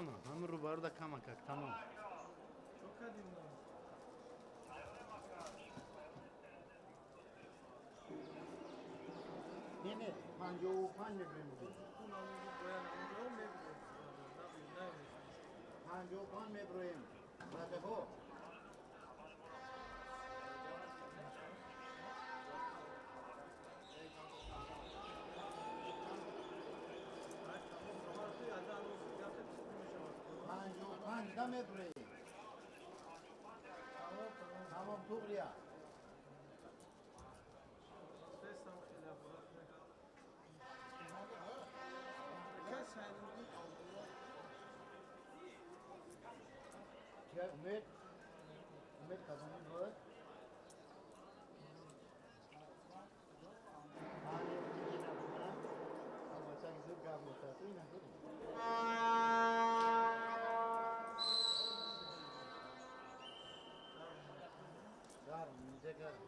Намедонам, ҳамин рӯбаруда камакак тамом. Чо кардем? Не, не, 55 мебурем. 55 мебуроем. Радеҳо. 55 мебуроем. Тамом, туғрия. Умед, умед кадоми бояд? Гарм, инҷа гарм.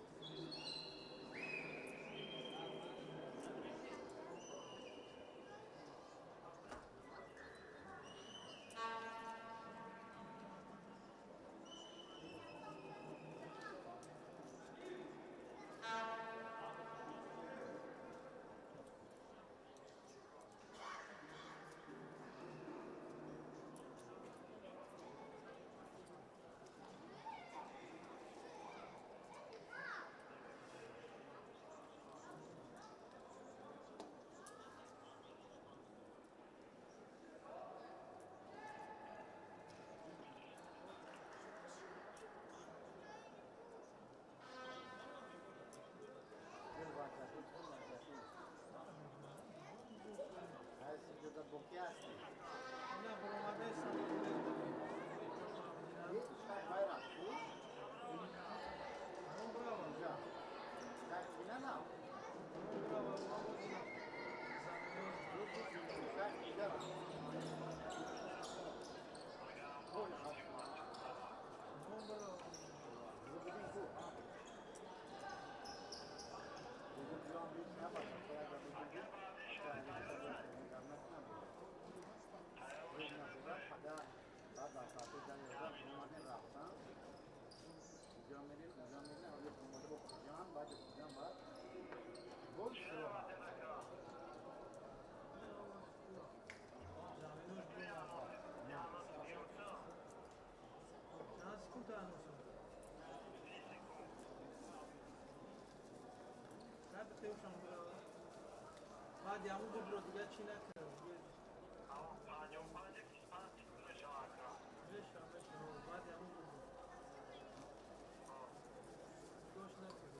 Баъди ҳамун бубро дига чӣ накард? Меша, меша, баъди ҳамун бубро. Дош накард.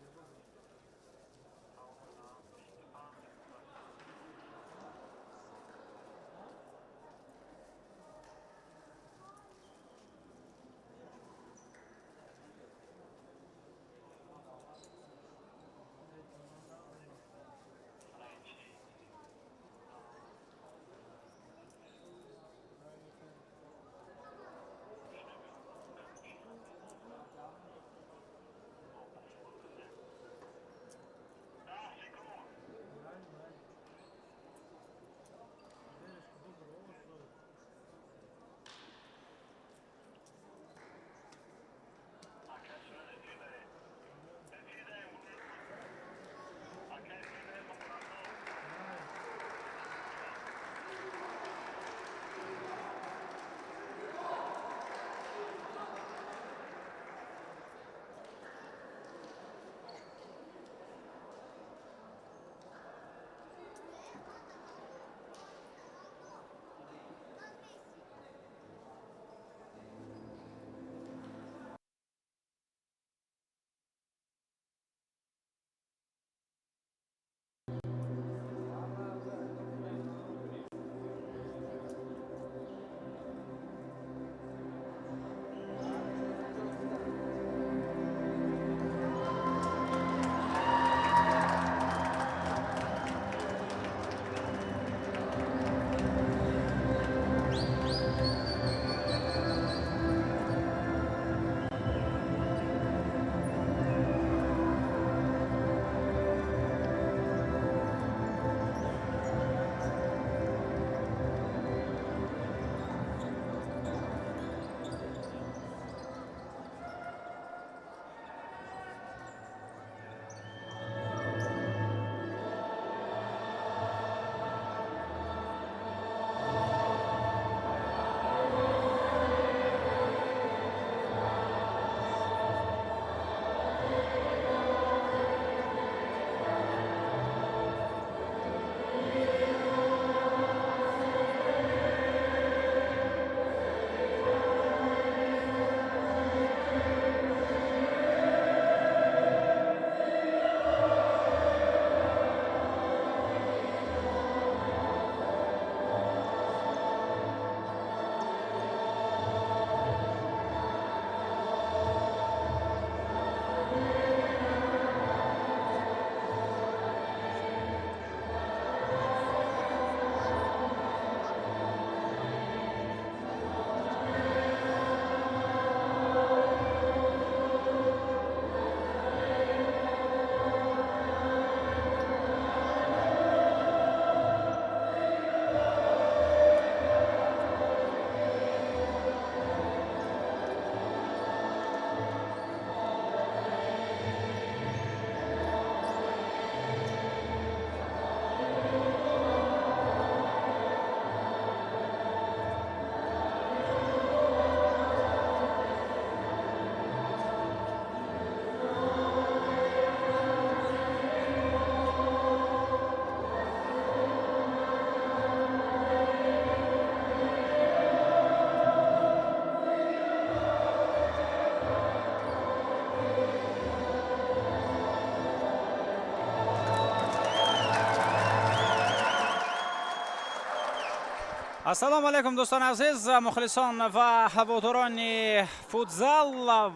Ассалому алайкум, дӯстони азиз, мухлисон ва ҳаводорони футзал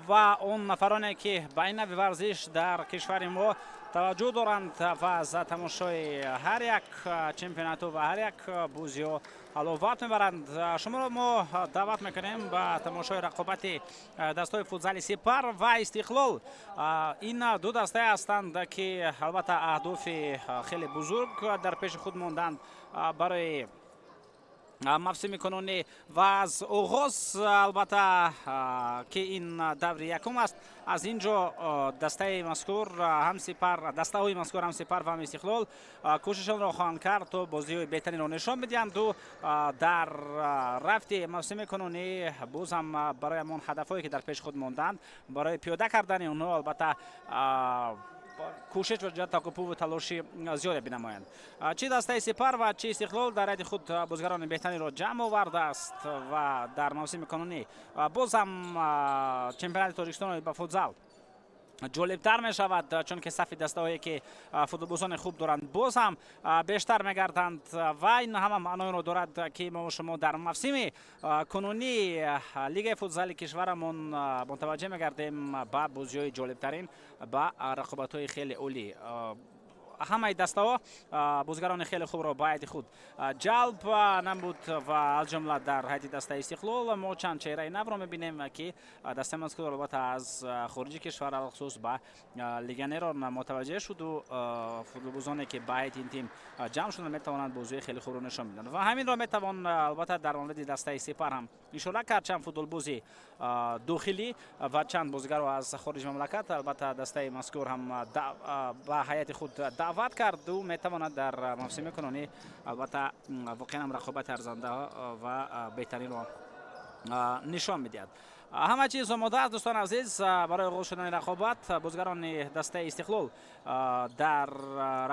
ва он нафароне, ки ба ин нави варзиш дар кишвари мо таваҷҷӯҳ доранд ва аз тамошои ҳар як чемпионату ва ҳар як бозиҳо ҳаловат мебаранд. Шуморо мо даъват мекунем ба тамошои рақобати дастаҳои футзали Сипар ва Истиқлол. Ин ду дастае ҳастанд, ки албатта аҳдофи хеле бузург дар пеши худ монданд барои мавсими кунунӣ ва аз оғоз, албатта, ки ин даври якум аст, аз ин ҷо дастаи мазкур ҳам Сипар, дастаҳои мазкур, ҳам Сипар ва ҳам Истиқлол, кӯшишонро хоҳанд кард, то бозиҳои беҳтаринро нишон бидиҳанду дар рафти мавсими кунунӣ боз ҳам барои ҳамон ҳадафҳое, ки дар пеши худ монданд, барои пиёда кардани онҳо, албатта, кӯшиш ва такопӯву талоши зиёде бинамоянд. Чӣ дастаи Сипар ва чӣ Истиқлол дар ҳайати худ бозигарони беҳтаринро ҷамъ овардааст ва дар мавсими кунунӣ боз ҳам чемпионати Тоҷикистон ба футзал ҷолибтар мешавад, чунки сафи дастаҳое, ки футболбозони хуб доранд, боз ҳам бештар мегарданд. Ва ин ҳама маъноеро дорад, ки мо шумо дар мавсими кунунӣ лигаи футзали кишварамон мутаваҷҷеҳ мегардем ба бозиҳои ҷолибтарин, ба рақобатҳои хеле олӣ. Ҳамаи дастаҳо бозигарони хеле хубро ба ҳайати худ ҷалб намуд ва аз ҷумла дар ҳайати дастаи Истиқлол мо чанд чеҳраи навро мебинем, ки дастаи мазкур албатта аз хориҷи кишвар, алхусус ба легионерон мутаваҷҷеҳ шуду футболбозоне, ки ба ҳайати ин тим ҷамъ шуда, метавонанд бозиҳои хеле хубро нишон бидиҳанд. Ва ҳаминро метавон албатта дар мавриди дастаи Сипар ҳам ишора кард. Чанд футболбози дохилӣ ва чанд бозигарро аз хориҷи мамлакат албатта дастаи мазкур ҳам ба ҳайати худ даъват карду метавонад дар мавсими кунунӣ албатта воқеан ҳам рақобати арзанда ва беҳтаринро нишон медиҳад. Ҳама чиз омода аст, дӯстони азиз, барои оғоз шудани рақобат. Бозигарони дастаи Истиқлол дар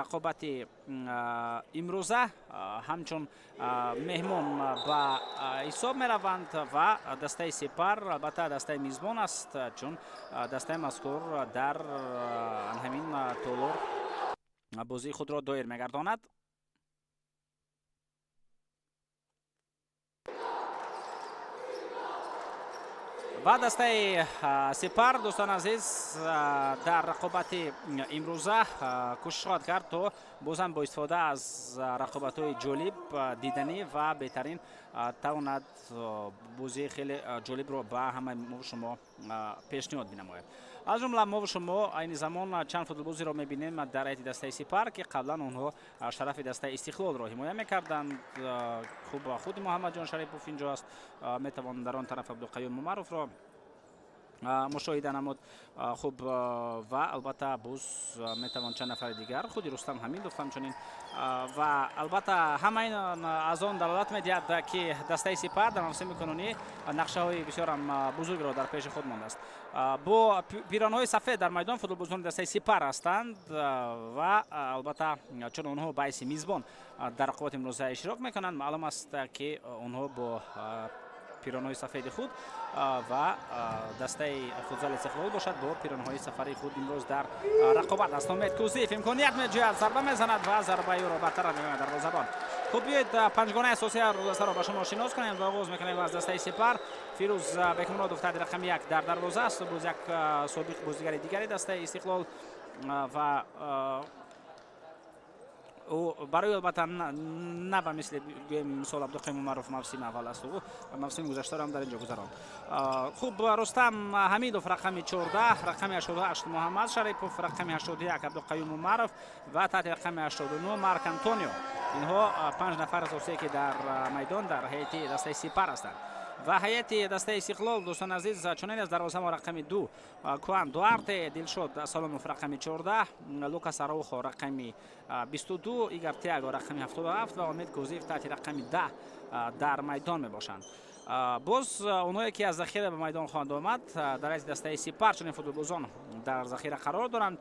рақобати имрӯза ҳамчун меҳмон ба ҳисоб мераванд ва дастаи Сипар албатта дастаи мизбон аст, чун дастаи мазкур дар ҳамин толор бозии худро доир мегардонад. Ва дастаи Сипар, дӯстони азиз, дар рақобати имрӯза кӯшиш хоҳад кард, то бозам бо истифода аз рақобатҳои ҷолиб, диданӣ ва беҳтарин тавонад бозии хеле ҷолибро ба ҳамаи мо шумо пешниҳод бинамояд. Аз ҷумла мо шумо айни замон чанд футболбозиро мебинем дар ҳайати дастаи Сипар, ки қаблан онҳо шарафи дастаи Истиқлолро ҳимоя мекарданд. Хуб, худи Муҳаммадҷон Шарипов инҷо аст. Метавон дар он тараф Абдуқаюм Умаровро мушоҳида намуд. Хуб, ва албатта боз метавон чанд нафари дигар, худи Рустам Ҳамидов ҳамчунин. Ва албатта ҳама ин аз он далолат медиҳад, ки дастаи Сипар дар мавсими кунунӣ нақшаҳои бисёрам бузургро дар пеши худ мондааст. Бо пиронҳои сафед дар майдон футболбозони дастаи Сипар ҳастанд ва албатта чун онҳо ба ҳайси мизбон дар рақобати имрӯза иштирок мекунанд, маълум аст, ки онҳо бо пиронҳои сафеди худ ва дастаи футзали Истиқлол бошад, бо пиронҳои сафари худ имрӯз дар рақобат аст. Умед Кӯзиев имконият меҷӯяд, зарба мезанад ва зарбаи ӯро бартараф мекунад дарвозабон. Хуб, биёед, панҷгонаи асосии дастаро ба шумо шинос кунем ва оғоз мекунем аз дастаи Сипар. Фирӯз Бекмуродов таҳти рақами 1 дар дарвоза аст, боз як собиқ бозигари дигари дастаи Истиқлол ва ӯ барои албатта на ба мисли, гӯем, мисол Абдуқаюм Умаров мавсими аввал аст, ӯ мавсими гузаштаро ҳам дар ин ҷо гузаронд. Хуб, Рустам Ҳамидов рақами 14, рақами 88 Муҳаммад Шарипов, рақами 81 Абдуқаюм Умаров ва таҳти рақами 89 Марк Антонио. Инҳо панҷ нафар асосие, ки дар майдон дар ҳайати дастаи Сипар ҳастанд. Ва ҳайати дастаи Истиқлол, дӯстони азиз, чунин аст: дарвозамо рақами 2 Куан Дуарте, Дилшод Саломов рақами 14, Лукас Араухо рақами 22, Игар Тиаго рақами 77 ва Умед Кӯзиев таҳти рақами 10 дар майдон мебошанд. Боз онҳое, ки аз захира ба майдон хоҳанд омад, дар ҳайати дастаи Сипар чунин футболбозон дар захира қарор доранд: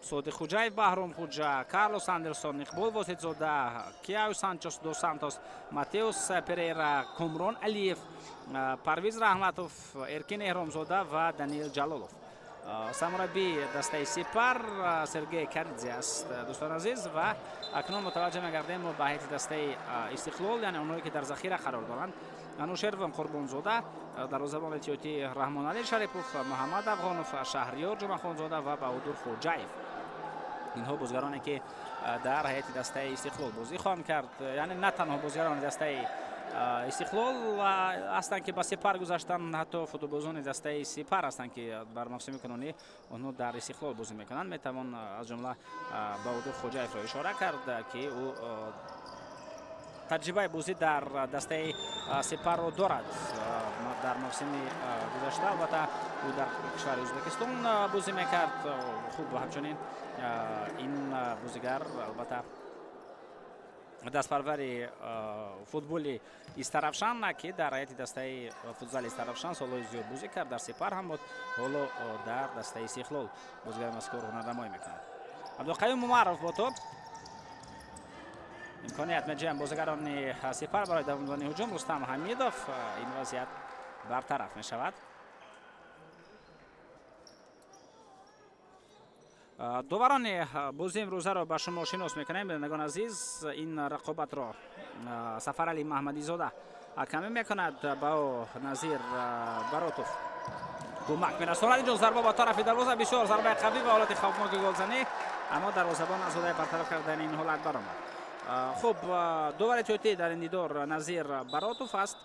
Содиқ Хуҷаев, Баҳром Хуҷа, Карлос Андерсон, Иқбол Воситзода, Киаю Санчос до Сантос, Матеус Перейра, Комрон Алиев, Парвиз Раҳматов, Эркин Эҳромзода ва Даниил Ҷалолов. Сармураббии дастаи Сипар Сергей Каридзе аст, дӯстони азиз. Ва акнун мутаваҷҷеҳ мегардем мо ба ҳайати дастаи Истиқлол, яъне онҳое ки дар захира қарор доранд. Анушервон Қурбонзода, дарвозабон эҳтиётӣ Раҳмоналӣ Шарипов, Муҳаммад Афғонов, Шаҳриёр Ҷумъахонзода ва Баҳодур Хоҷаев. Инҳо бозигароне ки дар ҳайати дастаи Истиқлол бозӣ хоҳанд кард. Яъне на танҳо бозигарони дастаи Истиқлол ҳастанд ки ба Сипар гузаштанд, ҳатто футболбозони дастаи Сипар ҳастанд ки бар мавсими кунунӣ онҳо дар Истиқлол бозӣ мекунанд. Метавон аз ҷумла Баҳодур Хоҷаевро ишора кард ки ӯ таҷрибаи бозӣ дар дастаи Сипарро дорад. Дар мавсими гузашта албатта ӯ дар кишвари Ӯзбекистон бозӣ мекард. Хуб, ҳамчунин ин бозигар албатта дастпарвари футболи Истаравшан ки дар ҳайати дастаи футзали Истаравшан солҳои зиёд бозӣ кард, дар Сипар ҳам буд, ҳоло дар дастаи Истиқлол бозигари мазкур ҳунарнамоӣ мекунад. Абдуқаюм Умаров бо топ имконият меҷӯянд бозигарони Сипар барои давом додани ҳуҷум. Рустам Ҳамидов, ин вазъият бартараф мешавад. Доварони бозии имрӯзаро ба шумо шинос мекунем, бинандагони азиз. Ин рақобатро Сафаралӣ Маҳмадизода ҳакамӣ мекунад, ба ӯ Назир Баротов кӯмак мерасонад. Инҷо зарба ба тарафи дарвоза, бисёр зарбаи қавӣ ва ҳолати хавфноки голзанӣ, аммо дарвозабон аз ҳудаи бартараф кардани ин ҳолат баромад. Хуб, довари тӯтӣ дар ин дидор Назир Баротов аст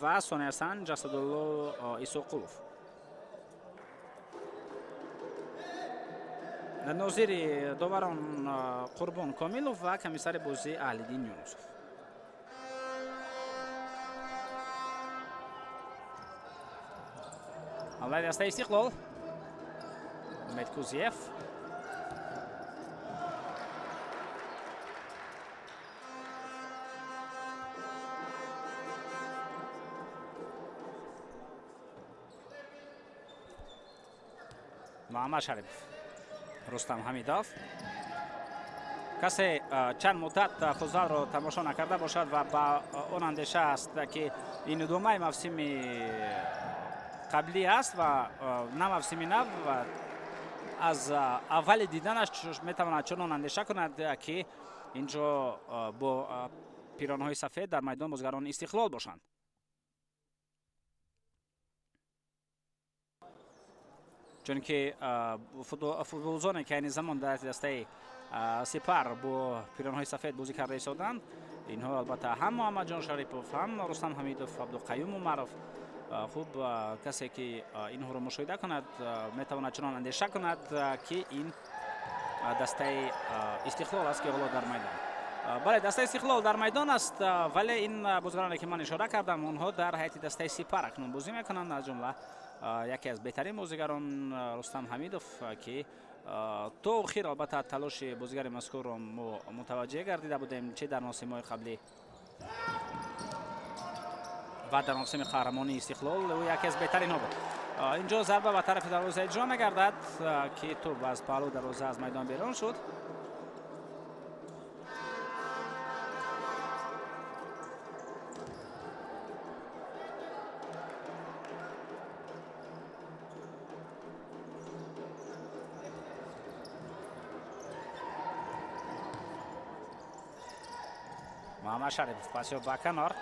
ва сониясан Ҷасадулло Исоқулов. Нозири доварон Қурбон Комилов ва комиссари бозӣ Аҳлиддин Юнусов. Ҳамлаи дастаи Истиқлол. Умед Кузиев. Муҳаммад Шарипов, Рустам Ҳамидов. Касе чанд муддат футзалро тамошо накарда бошад ва ба он андеша аст ки ин идомаи мавсими қаблӣ аст ва на мавсими нав, ва аз аввали диданаш метавонад чунон андеша кунад ки инҷо бо пиронҳои сафед дар майдон бозигарони Истиқлол бошанд. Чунки футболзоне ки айни замон дар дастаи Сипар бо пиронҳои сафед бозӣ карда истоданд, инҳо албатта ҳам Муҳаммадҷон Шарипов, ҳам Рустам Ҳамидов, Абдуқаюм Умаров. Хуб, касе ки инҳоро мушоҳида кунад метавонад чунон андеша кунад ки ин дастаи Истиқлол аст ки ҳоло дар майдон. Бале, дастаи Истиқлол дар майдон аст, вале ин бозигароне ки ман ишора кардам, онҳо дар ҳайати дастаи Сипар акнун бозӣ мекунанд. Аз ҷумла яке аз беҳтарин бозигарон Рустам Ҳамидов ки то охир албатта талоши бозигари мазкурро мо мутаваҷҷеҳ гардида будем, чи дар мавсимҳои қаблӣ ва дар мавсими қаҳрамонии Истиқлол ӯ яке аз беҳтаринҳо буд. Инҷо зарба ба тарафи дарвоза иҷро мегардад ки тӯб аз паҳлӯ дарвоза аз майдон берун шуд. Муҳаммад Шарипов пасё ба канор.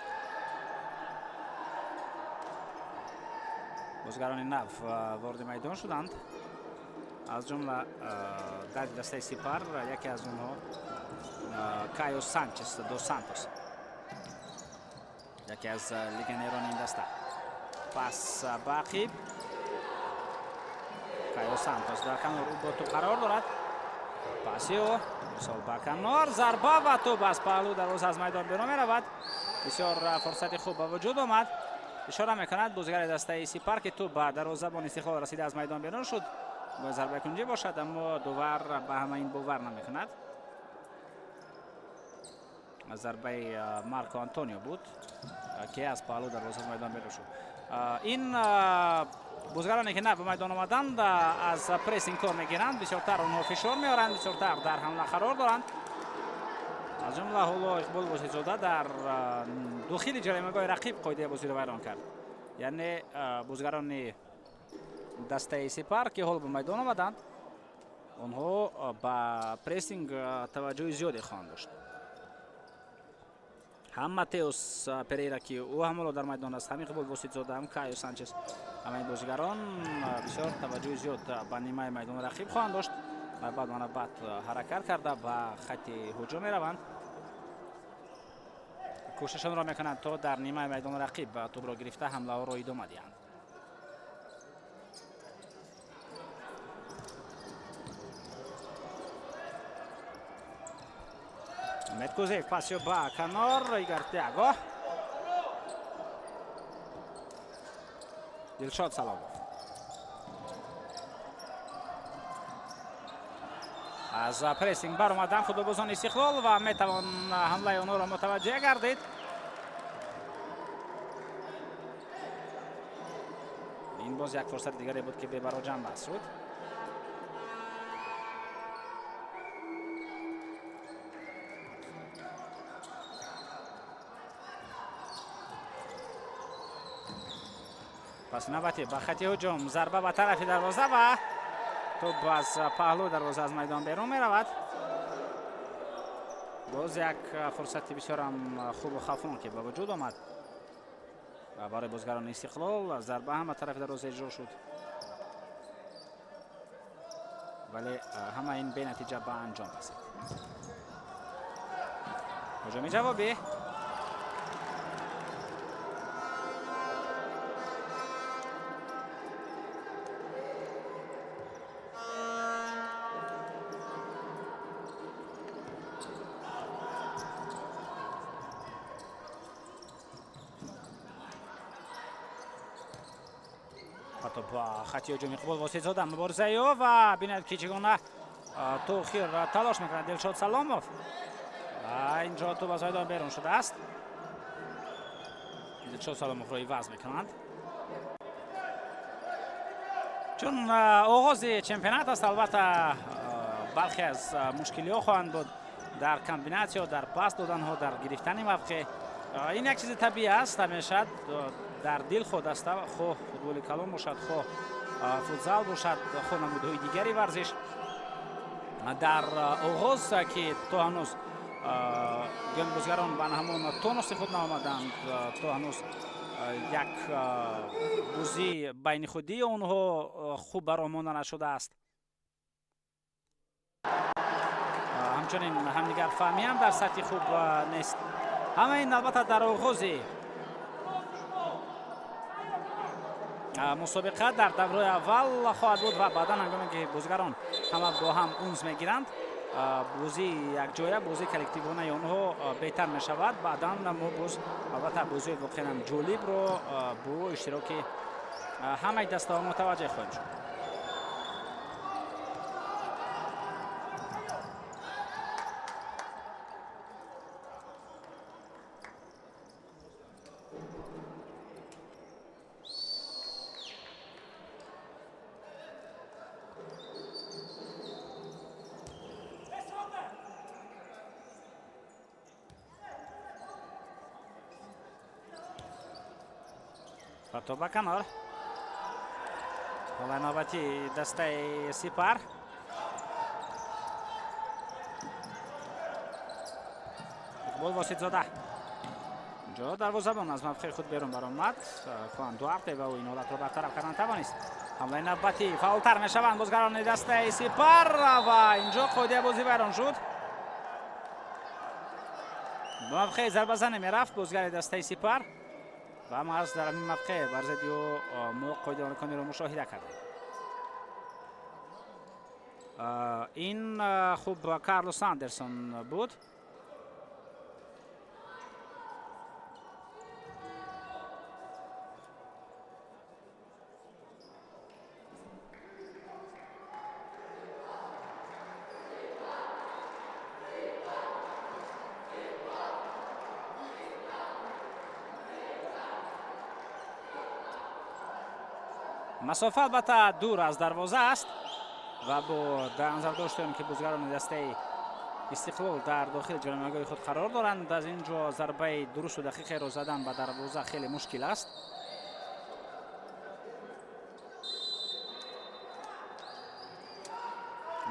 Бозигарони нав вориди майдон шуданд, аз ҷумла дар дастаи Сипар яке аз онҳо Кайо Санчес до Сантос, яке аз легионерони ин даста. Пас ба ақиб Кайо Сантос дар канор бо тӯб қарор дорад. Паси ӯ мисол ба канор, зарба ва тӯб аз паҳлӯ дарвоза аз майдон берун меравад. Бисёр фурсати хуб ба вуҷуд омад. Ишора мекунад бозигари дастаи Сипар ки тӯб ба дарвозабони Истиқлол расида аз майдон берун шуд. Бояд зарбаи кунҷӣ бошад, аммо довар ба ҳама ин бовар намекунад. Зарбаи Марко Антонио буд ки аз паҳлӯ дарвоза аз майдон берун шуд. Ин бозигароне ки нав ба майдон омаданд аз прессинг кор мегиранд, бисёртар онҳо фишор меоранд, бисёртар дар ҳамла қарор доранд. Аз ҷумла ҳоло Иқбол Воситзода дар дохили ҷаримагоҳи рақиб қоидаи бозиро вайрон кард. Яъне бозигарони Дастаи Сипар, ки ҳоло ба майдон омаданд, онҳо ба прессинг таваҷҷӯҳи зиёде хоҳанд дошт. Ҳам Матеус Перейра, ки ӯ ҳамоло дар майдон аст, ҳам Иқбол Воситзода, ҳам Кайо Санчес, ҳамаи бозигарон бисёр таваҷҷӯҳи зиёд ба нимаи майдони рақиб хоҳанд дошт ва баъд манабат ҳаракат карда ба хатти ҳуҷум мераванд. Кӯшишонро мекунанд, то дар нимаи майдони рақиб тӯбро гирифта ҳамлаҳоро идома диҳанд. Умед Кузеев, пасио ба канор, Игор Тиаго, Дилшод Саломов. Аз прессинг баромадан футболбозони Истиқлол ва метавон ҳамлаи онҳоро мутаваҷҷеҳ гардид. Ин боз як фурсати дигаре буд, ки бебаро ҷанбаст шуд. Пас навбати ба хати ҳуҷум, зарба ба тарафи дарвоза ва тӯб аз паҳлӯ дарвоза аз майдон берун меравад. Боз як фурсати бисёрам хубу хафон, ки ба вуҷуд омад барои бозигарони Истиқлол. Зарба ҳам ба тарафи дарвоза иҷро шуд, вале ҳама ин бенатиҷа ба анҷом расид. Ҳуҷуми ҷавобӣ. Ба хати ҳуҷум Иқбол Воситзода, муборизаи ӯ ва бинед, ки чӣ гуна то охир талош мекунад Дилшод Саломов. Ва инҷо тӯб аз майдон берун шудааст. Дилшод Саломовро иваз мекунанд. Чун оғози чемпионат аст, албатта бархе аз мушкилиҳо хоҳанд буд дар комбинатсиё, дар пас доданҳо, дар гирифтани мавқеъ. Ин як чизи табиӣ аст, ҳамеша дар дил хоҳ даста, хоҳ футболи калон бошад, хоҳ футзал бошад, хоҳ намудҳои дигари варзиш, дар оғоз, ки то ҳанӯз бозигарон ба ҳамон тонуси худ наомаданд, то ҳанӯз як бозӣ байни худии онҳо хуб бароҳ монда нашудааст, ҳамчунин ҳамдигар фаҳмӣ ҳам дар сатҳи хуб нест. Ҳама ин албатта дар оғози мусобиқа дар давраи аввал хоҳад буд ва баъдан, ҳангоме ки бозигарон ҳама бо ҳам унс мегиранд, бозии якҷоя, бозии коллективонаи онҳо беҳтар мешавад. Баъдан мо боз албатта бозиҳои воқеан ҷолибро бо иштироки ҳамаи дастаҳо мутаваҷҷеҳ хоҳем шуд. То ба канор. Ҳолаи навбати дастаи Сипар. Иқбол Воситзода. Инҷо дарвозабон аз мавқеи худ берун баромад. Хуан Дуарте ва ӯ ин ҳолатро бартараф кардан тавонист. Ҳамлаи навбатӣ, фаъолтар мешаванд бозигарони дастаи Сипар ва инҷо қоидаи бозӣ вайрон шуд. Ба мавқеи зарбазанӣ мерафт бозигари дастаи Сипар ва маҳз дар ҳамин мавқеъ бар зидди ӯ мо қоидавайронкуниро мушоҳида кардем. Ин хуб Карлос Андерсон буд. Масофа албатта дур аз дарвоза аст ва бо дар назар доштем, ки бозигарони дастаи Истиқлол дар дохили ҷаримагоҳи худ қарор доранд, аз ин ҷо зарбаи дурусту дақиқеро задан ба дарвоза хеле мушкил аст.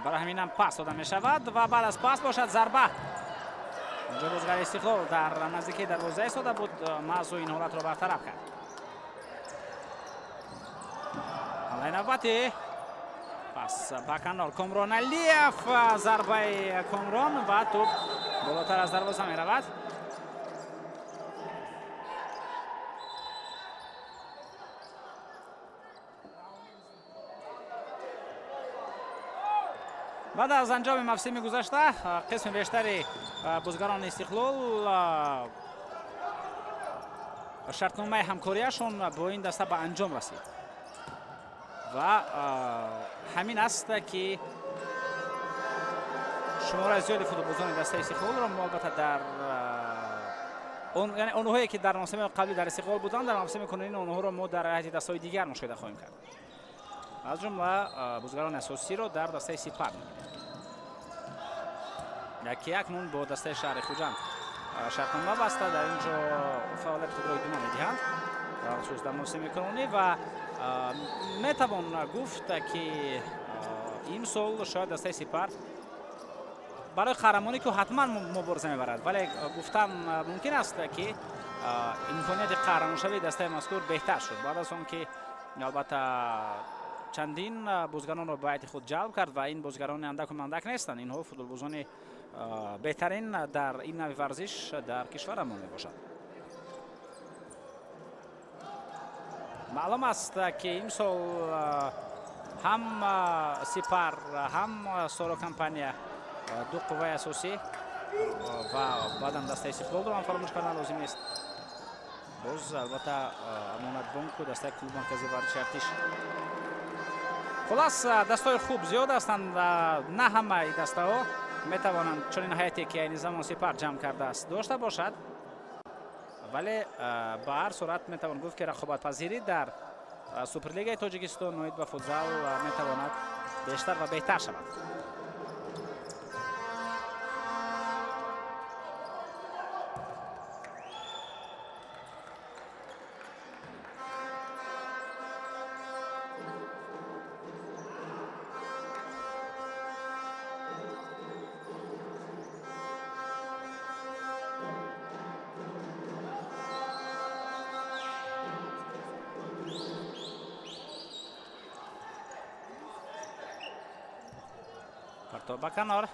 Барои ҳамин ҳам пас дода мешавад ва баъд аз пас бошад зарба. Инҷо бозигари Истиқлол дар наздикии дарвоза истода буд, Мазу ин ҳолатро бартараф кард. Ҳамлаи навбатӣ, пас ба канор Комрон Алиев, зарбаи Комрон ва тӯб болотар аз дарвоза меравад. Баъд аз анҷоми мавсими гузашта қисми бештари бозигарони Истиқлол шартномаи ҳамкориашон бо ин даста ба анҷом расид ва ҳамин аст ки шумораи зиёди футболбозони дастаи Истиқлолро мо албатта дар яъне онҳое ки дар мавсими қаблӣ дар Истиқлол буданд, дар мавсими кунунӣ онҳоро мо дар ҳайати дастаҳои дигар мушоҳида хоҳем кард. Аз ҷумла бозигарони асосиро дар дастаи Сипар мебинем, ки акнун бо дастаи шаҳри Хуҷанд шартнома баста, дар ин ҷо фаъолияти худро идома медиҳанд, хусус дар мавсими кунунӣ. Ва метавон гуфт ки имсол шояд дастаи Сипар барои қаҳрамонӣ ки ҳатман мубориза мебарад, вале гуфтан мумкин аст ки имконияти қаҳрамоншавии дастаи мазкур беҳтар шуд баъд аз он ки албатта чандин бозигаронро ба ҳайати худ ҷалб кард ва ин бозигарони андаку мандак нестанд, инҳо футболбозони беҳтарин дар ин нави варзиш дар кишварамон мебошад. Маълум аст ки имсол ҳам Сипар ҳам Соро компания ду қувваи асосӣ ва баъдан дастаи Истиқлолро ҳам фаромӯш кардан лозим нест. Боз албатта Амонатбонку дастаи клуби марказии варзиши Артиш. Хулас дастҳои хуб зиёд ҳастанд, на ҳамаи дастаҳо метавонанд чунин ҳайате ки айни замон Сипар ҷамъ кардааст дошта бошад, вале ба ҳар сурат метавон гуфт ки рақобатпазирӣ дар Суперлигаи Тоҷикистон оид ба футзал метавонад бештар ва беҳтар шавад. Ба канор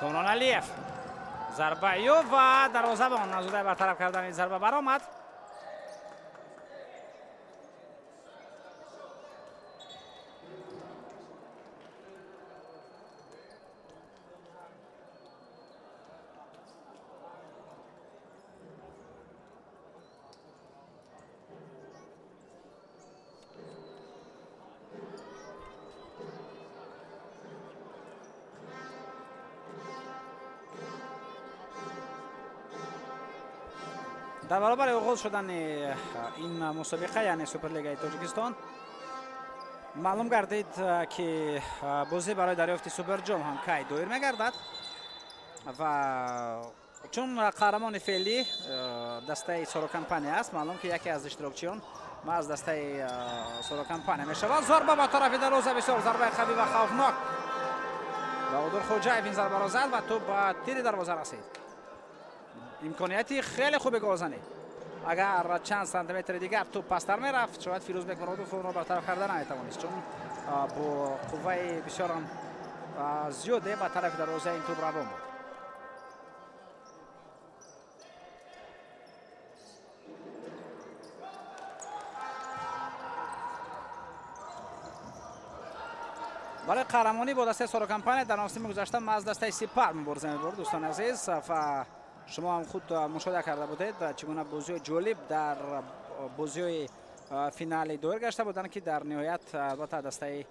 Комрон Алиев, зарбаи ӯ ва дарвозабон аз удаи бартараф кардани зарба баромад. Дар баробари оғоз шудани ин мусобиқа, яъне Суперлигаи Тоҷикистон, маълум гардид ки бозӣ барои дарёфти Суперҷом ҳам кай доир мегардад ва чун қаҳрамони феълӣ дастаи Соро компания аст, маълум ки яке аз иштирокчиён аз дастаи Соро компания мешавад. Зарба ба тарафи дарвоза, бисёр зарбаи қавӣ ва хавфнок. Баҳодур Хоҷаев ин зарбаро зад ва тӯб ба тири дарвоза расид. Имконияти хеле хуби голзанӣ. Агар чанд сантиметри дигар тӯб пасттар мерафт, шояд Фирӯзбек Муродов онро бартараф карда наметавонист, чун бо қувваи бисёрам зиёде ба тарафи дарвоза ин тӯб равон буд. Барои қаҳрамонӣ бо дастаи Соро компания дар мавсими гузашта аз дастаи Сипар мубориза мебурд, дӯстони азиз, ва шумо ҳам худ мушоҳида карда будед чӣ гуна бозиҳои ҷолиб дар бозиҳои финали доир гашта буданд, ки дар ниҳоят албатта дастаи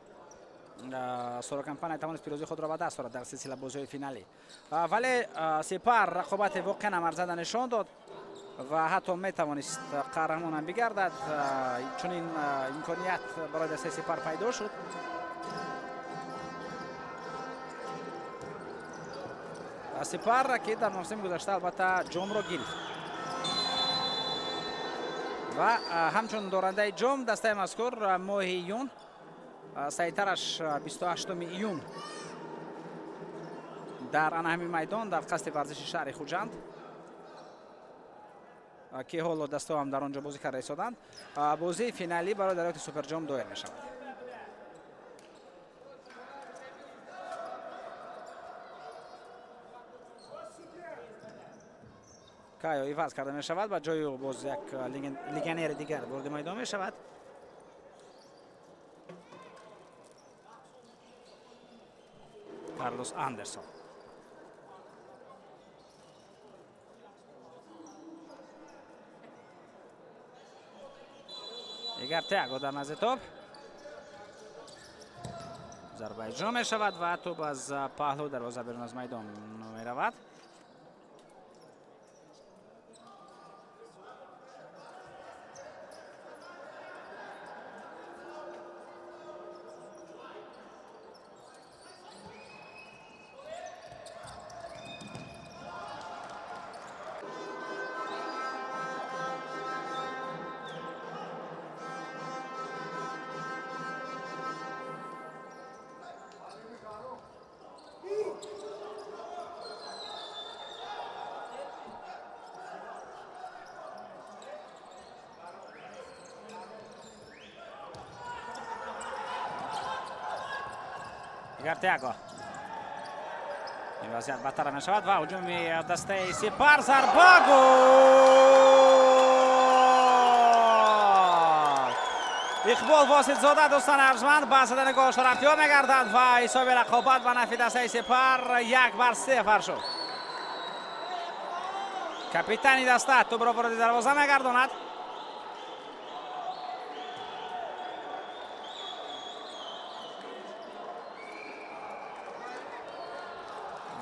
Соро компания тавонист пирӯзии худро ба даст орад дар силсила бозиҳои финалӣ. Вале Сипар рақобати воқеан амарзада нишон дод ва ҳатто метавонист қаҳрамонам бигардад. Чунин имконият барои дастаи Сипар пайдо шуд. Сипар, ки дар мавсими гузашта албатта ҷомро гирифт ва ҳамчун дорандаи ҷом дастаи мазкур моҳи июн, саҳитараш 28 июн дар ана ҳамин майдон дар қасди варзиши шаҳри Хуҷанд, ки ҳоло дастаҳо дар он ҷо бозӣ карда истоданд, бозии финалӣ барои дарёфти суперҷом доир мешавад. Кайо иваз карда мешавад, ба ҷои ӯ боз як легионери дигар вориди майдон мешавад. Карлос Андерсон. Игар Тиаго дар назди топ. Зарба иҷро мешавад ва топ аз паҳлӯ дарвоза берун аз майдон меравад. Игар Тиаго. Ин вазъият бадтар мешавад ва ҳуҷуми дастаи Сипар, зарба, гол! Иқбол Воситзода, дӯстони арҷманд, ба задани гол шарафёб мегардад ва ҳисоби рақобат ба нафи дастаи Сипар 1-0 шуд. Капитани даста тӯбро вориди дарвоза мегардонад.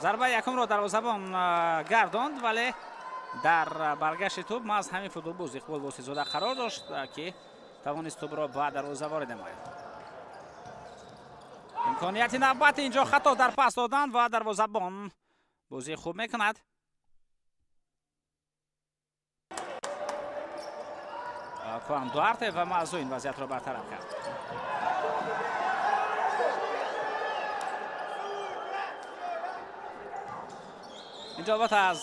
Зарбаи якумро дарвозабон гардонд, вале дар баргашти тӯб маҳз ҳамин футболбоз Иқбол Воситзода қарор дошт, ки тавонист тӯбро ба дарвоза ворид намояд. Имконияти навбати инҷо хато дар пас додан ва дарвозабон бозии хуб мекунад. Хуан Дуарте ва маҳз ӯ ин вазъиятро бартараф кард. Инҷо албатта аз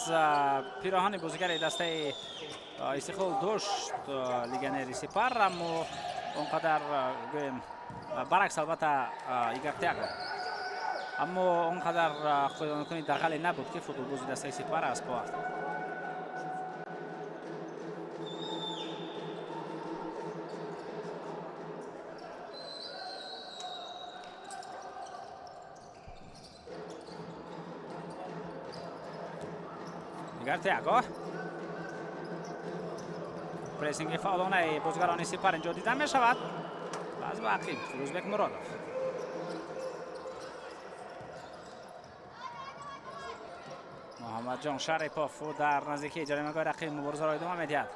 пироҳани бозигари дастаи Истиқлол дошт легионери Сипар, аммо он қадар гӯем баръакс албатта Игар Тиаго, аммо он қадар қоидакунии дағале набуд, ки футболбози дастаи Сипар аз по афтад. Игар Тиаго. Прессинги фаъолонаи бозигарони Сипар инҷо дида мешавад. Аз ба ақиб Фирӯзбек Муродов. Муҳаммадҷон Шарипов дар наздикии ҷаримагоҳи рақиб муборизаро идома медиҳад.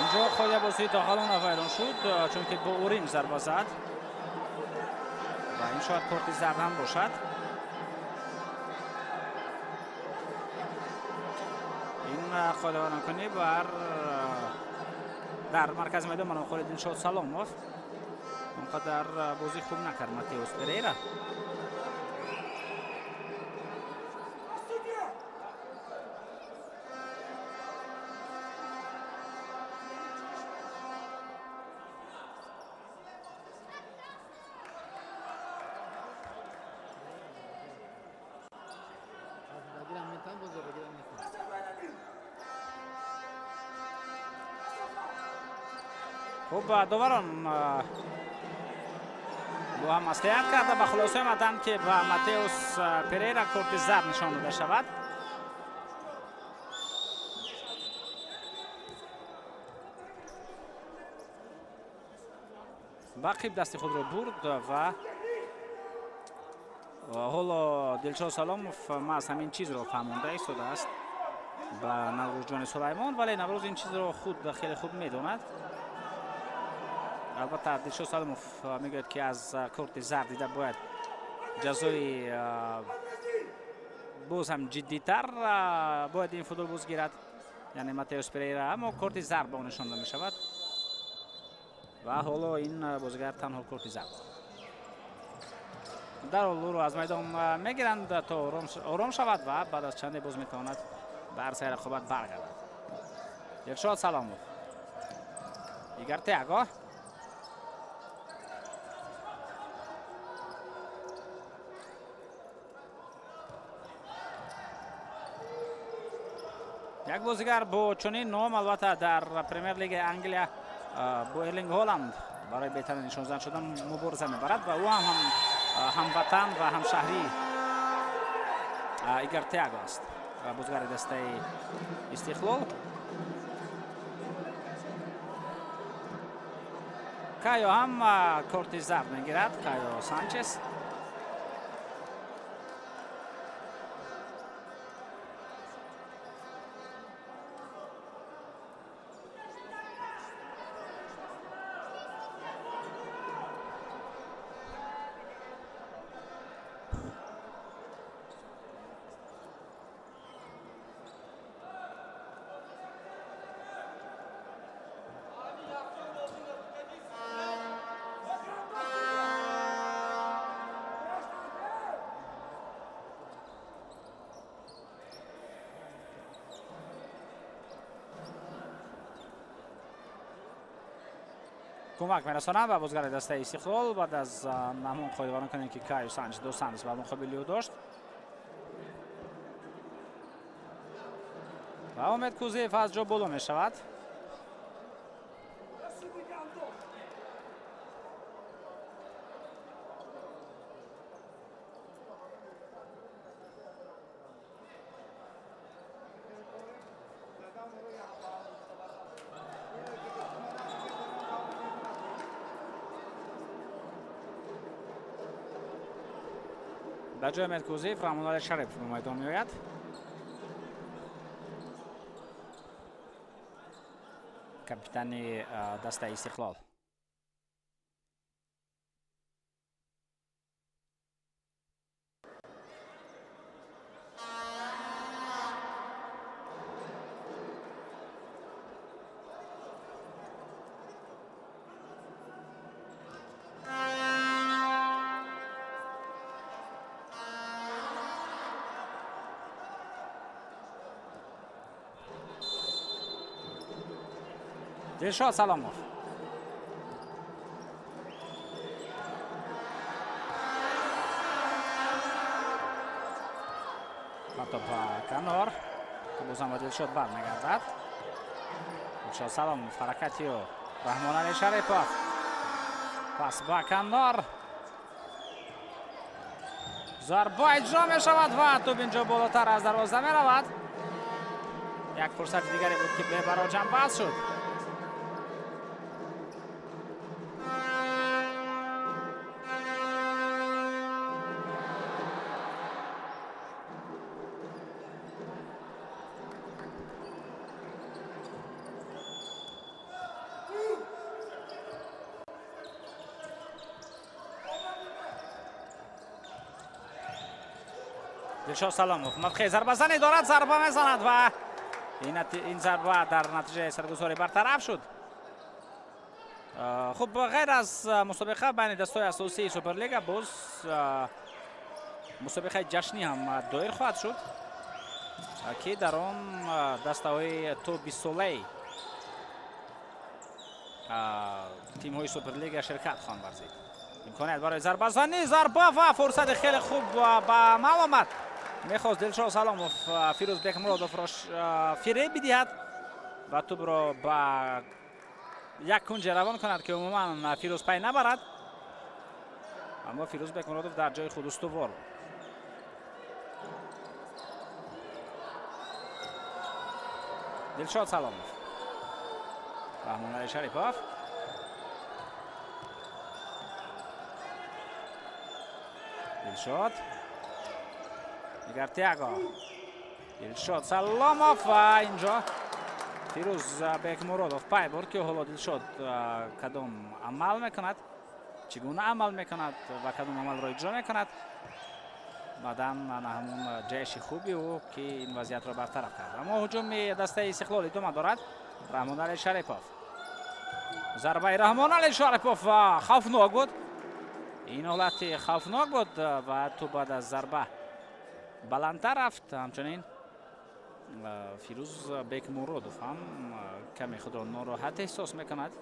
Инҷо хоя бозии дохалона вайрон шуд, чунки бо урин зарба зад ва ин шояд корти зард ҳам бошад. Ин қоидавайронкунӣ бар дар маркази майдон маноқори Дилшод Саломов. Он қадар бозӣ хуб накард Матеус Перейра. Хуб, доварон бо ҳам маслиҳат карда ба хулоса омаданд, ки ба Матеус Перейра корти зард нишон дода шавад. Ба қиб дасти худро бурд ва ҳоло Дилшод Саломов маҳз ҳамин чизро фаҳмонда истодааст Ба Наврӯзҷони Сулаймон, вале Наврӯз ин чизро худ хеле хуб медонад. Албатта Дилшод Салимов мегӯяд, ки аз корти зард дида бояд ҷазои боз ҳам ҷиддитар бояд ин футболбоз гирад, яъне Матеус Перейра, аммо корти зард ба ӯ нишонда мешавад ва ҳоло ин бозигар танҳо корти зард дорад. Дарҳол ӯро аз майдон мегиранд то ором шавад ва баъд аз чанде боз метавонад ба арсаи рақобат баргардад. Дилшод Саломов, Игор Тиаго, як бозигар бо чунин ном албатта дар Премер-лигаи Англия бо Эрлинг Ҳоланд барои беҳтарин нишонзан шудан мубориза мебарад ва ӯ ҳам ҳамватан ва ҳамшаҳрии Игор Тиаго аст, бозигари дастаи Истиқлол. Кайо ҳам корти зард мегирад, Кайо Санчес. Кӯмак мерасонад ба бозигари дастаи Истиқлол баъд аз ҳамон қоидаварон кунем, ки Кайо Санчес ду Сантос ба муқобили ӯ дошт. Ва Умед Кузиев аз ҷо боло мешавад. Дар ҷои Умед Кузиев Раҳмоналӣ Шарипов ба майдон меояд. Капитани дастаи Истиқлол. Дилшод Саломов. Тӯп ба канор, бозам ба Дилшод бармегардад. Дилшод Саломов, ҳаракати ӯ, Раҳмоналӣ Шарипов, пас ба канор, зарба иҷро мешавад ва тӯп инҷо болотар аз дарвоза меравад. Як фурсати дигаре буд, ки бебаро ҷамъбаст шуд. Дилшод Саломов мавқеи зарбазанӣ дорад, зарба мезанад ва ин зарба дар натиҷаи саргузорӣ бартараф шуд. Хуб, ғайр аз мусобиқа байни дастҳои асосии Суперлига боз мусобиқаи ҷашнӣ ҳам доир хоҳад шуд, ки дар он дастаҳои то 20-солаи тимҳои Суперлига ширкат хоҳанд варзид. Имконият барои зарбазанӣ, зарба ва фурсати хеле хуб ба амал омад. Мехост Дилшод Саломов Фирӯз Бекмуродовро фиреб бидиҳад ва тӯбро ба як кунҷе равон кунад, ки умуман Фирӯз пай набарад, аммо Фирӯз Бекмуродов дар ҷои худ устувор. Дилшод Саломов, Раҳмоналӣ Шарипов, Дилшод, Игор Тиаго, Дилшод Саломов ва инҷо Фирӯз Бекмуродов пай бурд, ки ҳоло Дилшод кадом амал мекунад, чӣ гуна амал мекунад ва кадом амалро иҷро мекунад. Баъдан ана ҳамон ҷайши хуби ӯ, ки ин вазъиятро бартараф кард. Аммо ҳуҷуми дастаи Истиқлол идома дорад. Раҳмонали Шарипов. Зарбаи Раҳмонали Шарипов хавфнок буд. Ин ҳолати хавфнок буд ва тӯб баъд аз зарба баландтар рафт. Ҳамчунин Фирӯз Бекмуродов ҳам каме худро нороҳат эҳсос мекунад.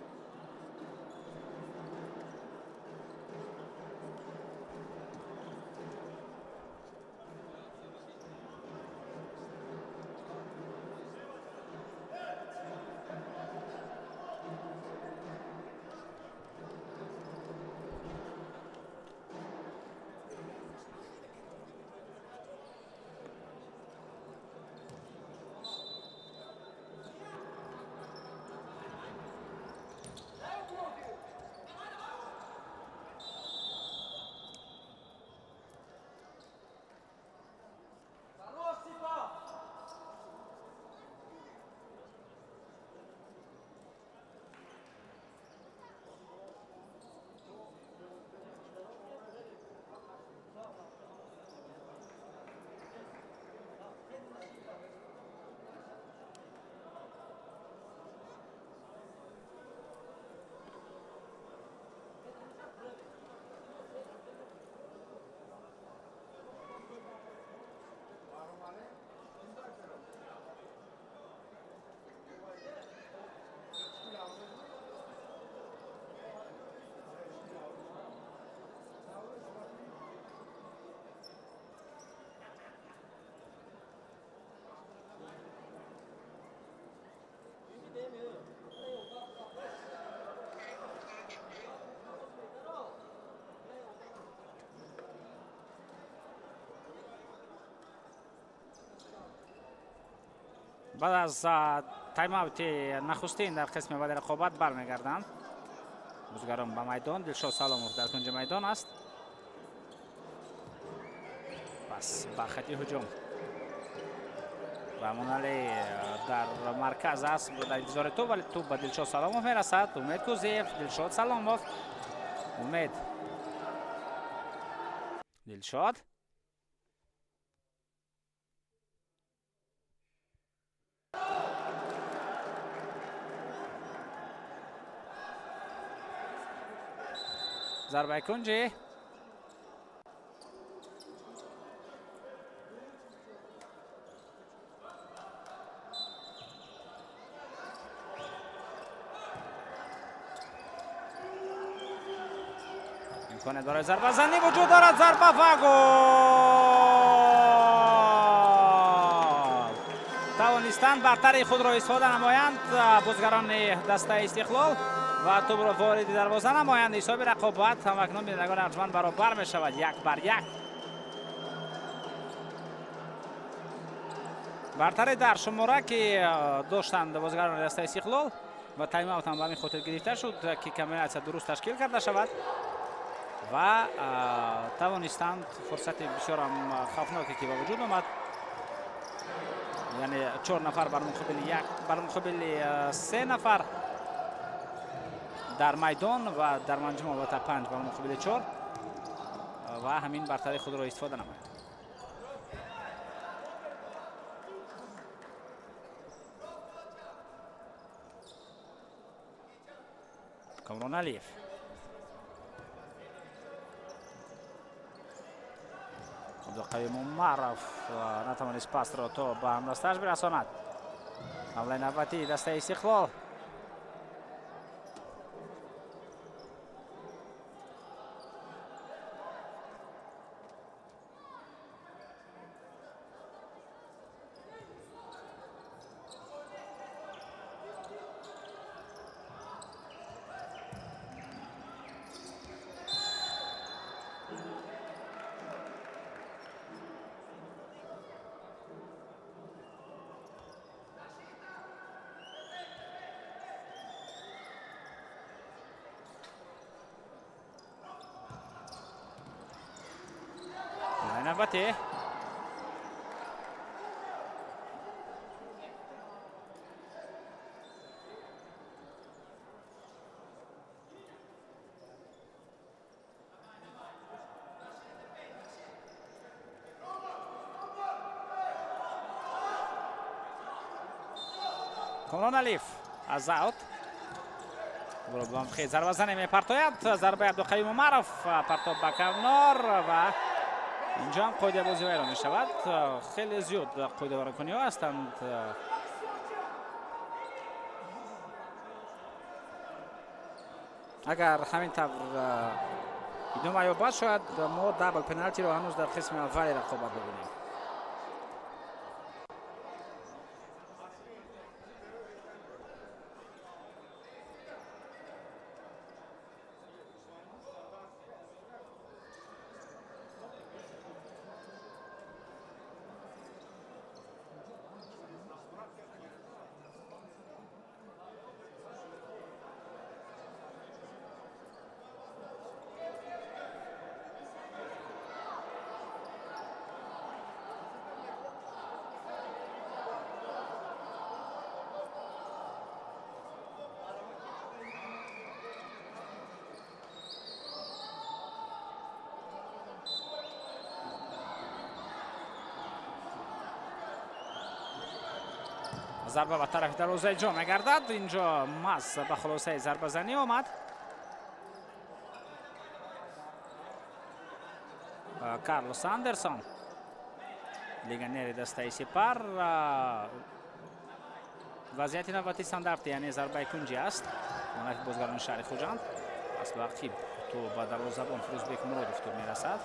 Баъд аз тайм-аути нахустин дар қисми аввали рақобат бармегарданд бозигарон ба майдон. Дилшод Саломов дар кунҷи майдон аст. Пас ба хати ҳуҷум Раҳмоналӣ дар марказ аст, дар интизори тӯб, вале тӯб ба Дилшод Саломов мерасад. Умед Кузиев, Дилшод Саломов, Умед, Дилшод. Зарбаи кунҷӣ. Имконият барои зарбазанӣ вуҷуд дорад. Зарба ва гол! Тавонистанд бартари худро истифода намоянд бозигарони дастаи Истиқлол ва тӯбро вориди дарвоза намоянд. Ҳисоби рақобат ҳамакнун, бинандагони арҷманд, баробар мешавад 1-1. Бартари дар шумора, ки доштанд бозигарони дастаи Истиқлол, ва тайм-аут ҳам ба ҳамин хотир гирифта шуд, ки комбинатсия дуруст ташкил карда шавад ва тавонистанд фурсати бисёрам хавфноке, ки ба вуҷуд омад, яъне 4 нафар бар муқобили як, бар муқобили 3 нафар дар майдон ва дар маҷмӯъ албатта 5 бар муқобили 4, ва ҳамин бартари худро истифода намояд. Камрон Алиев. Абдуқаюм Умаров натавонист пасро то ба ҳамдастааш бирасонад. Ҳамлаи навбатии дастаи Истиқлол. Навбатӣ. Комрон Алиев аз аут хел зарбазане мепартояд. Зарбаи Абдуқаюм Умаров партоб ба канор ва инҷо ҳам қоидабозӣ вайрон мешавад. Хеле зиёд қоидавайронкуниҳо ҳастанд. Агар ҳамин тавр идома ёбад, шояд мо дабл пеналтиро ҳанӯз дар қисми аввали рақобат бибинем. Зарба ба тарафи дарвозаи ҷо мегардад. Инҷо маз ба хулосаи зарбазанӣ омад. Карлос Андерсон, легионери дастаи Сипар. Вазъияти навбати стандарти, яъне зарбаи кунҷӣ аст. Монафи бозгарони шаҳри Хуҷанд. Пас ба ақиб то ба дарвозабон Фирӯзбек Муродов тур мерасад.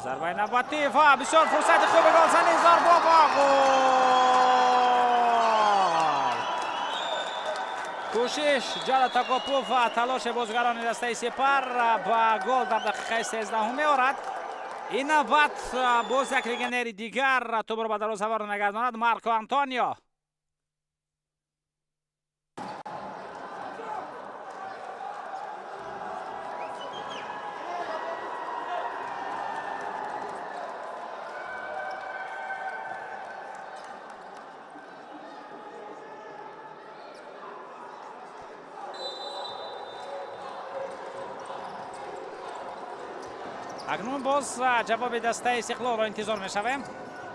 Зарбаи навбатӣ ва бисёр фурсати хуби голзанӣ. Зарба ва гол! Кӯшиш ҷала такопу ва талоши бозгарони дастаи Сипар ба гол дар дақиқаи 13 меорад. Ин навбат боз як легионери дигар тӯбро ба дарвоза мегардонад, Марко Антонио. Акнун боз ҷавоби дастаи Истиқлолро интизор мешавем.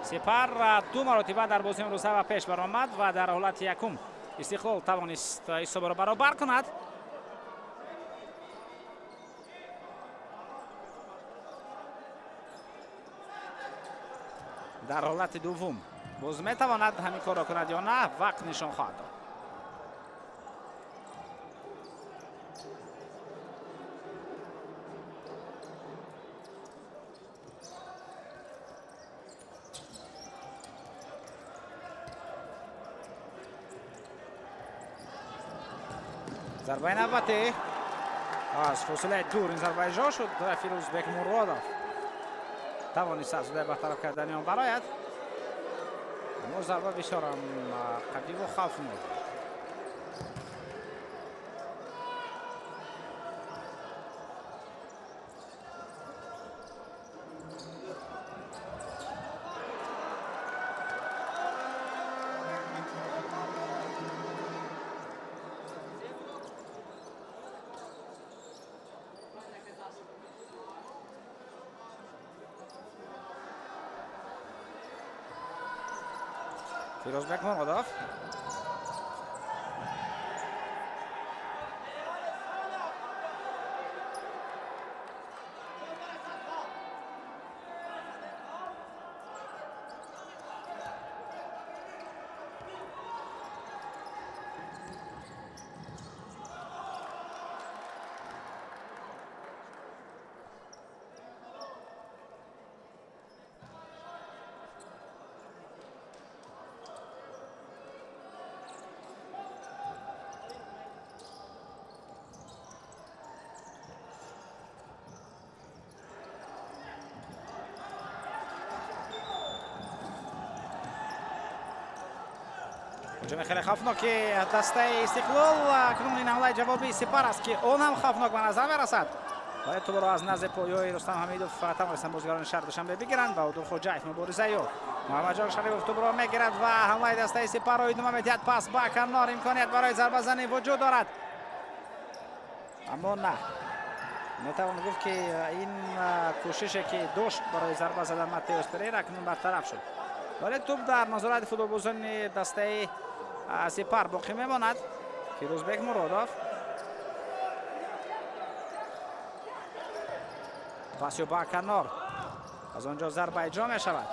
Сипар ду маротиба дар бозии имрӯза ба пеш баромад ва дар ҳолати якум Истиқлол тавонист ҳисобро баробар кунад. Дар ҳолати дуввум боз метавонад ҳамин корро кунад ё на, вақт нишон хоҳад дод. Зарбаи навбатӣ аз фосилаи дур ин зарба иҷро шуд. Фирӯзбек Муродов тавонист аз ҳудуди бартараф кардани он барояд. Аммо зарба бисёрам қавиву хавфнок. Фирӯзбек Муродов Ҳуҷуми хеле хавфноки дастаи Истиқлол. Акнун ин ҳамлаи ҷавобии Сипар аст, ки он ҳам хавфнок ба назар мерасад. Вале тӯбро аз назди поёи Рустам Ҳамидов тавонистанд бозигарони шаҳри Душанбе бигиранд ва Удулхоҷаев муборизаи ӯ. Муҳаммадҷон Шарипов тӯбро мегирад ва ҳамлаи дастаи Сипарро идома медиҳад. Пас ба канор имконият барои зарбазанӣ вуҷуд дорад. Аммо на. Метавон гуфт, ки ин кӯшише, ки дошт барои зарба задан Матеус Перейра, акнун бартараф шуд. Вале тӯб дар назорати футболбозони дастаи Сипар боқӣ мемонад. Фирӯзбек Муродов. Пасё ба канор. Аз он ҷо зарба иҷро мешавад.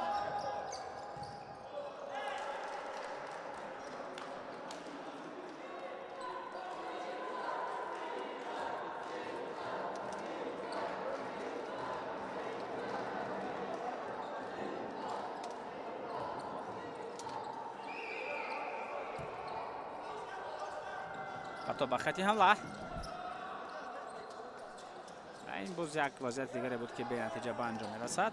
То ба хати ҳамла. Ин боз як вазъияти дигаре буд, ки бенатиҷа ба анҷом мерасад.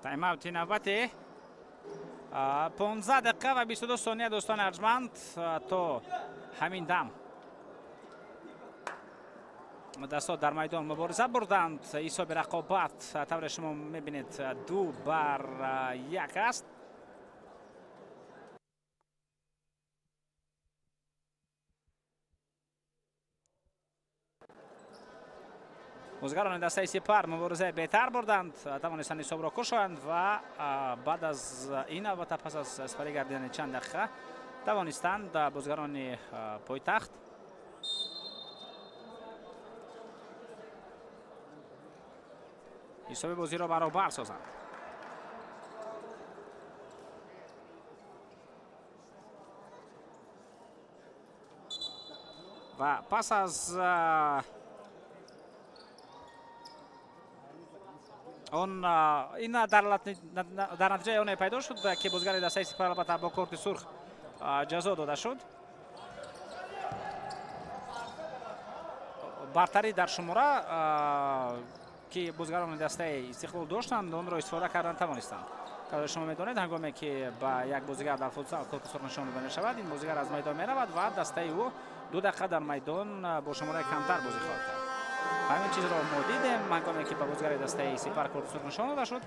Тайм-аути навбати 15 дақиқа ва 22 сония, дӯстони арҷманд, то ҳамин дам дастҳо дар майдон мубориза бурданд. Ҳисоби рақобат тавре шумо мебинед 2-1 аст. Бозигарони дастаи Сипар муборизаи беҳтар бурданд, тавонистанд ҳисобро кушоянд ва баъд аз ин, албатта пас аз сипарӣ гардидани чанд дақиқа, тавонистанд бозигарони пойтахт ҳисоби бозиро баробар созанд. Ва пас аз он ин дар натиҷаи оне пайдо шуд, ки бозигари дастаи Сипар албатта бо корти сурх ҷазо дода шуд. Бартарӣ дар шумора, ки бозигарони дастаи Истиқлол доштанд, онро истифода кардан тавонистанд. Тавре шумо медонед, ҳангоме ки ба як бозигар дар футсал корти сурх нишон дода мешавад, ин бозигар аз майдон меравад ва дастаи ӯ 2 дақиқа дар майдон бо шумораи камтар бозӣ хоҳад кард. Ҳамин чизро мо дидем ҳангоме ки ба бозигари дастаи Сипар корти сурх нишон дода шуд.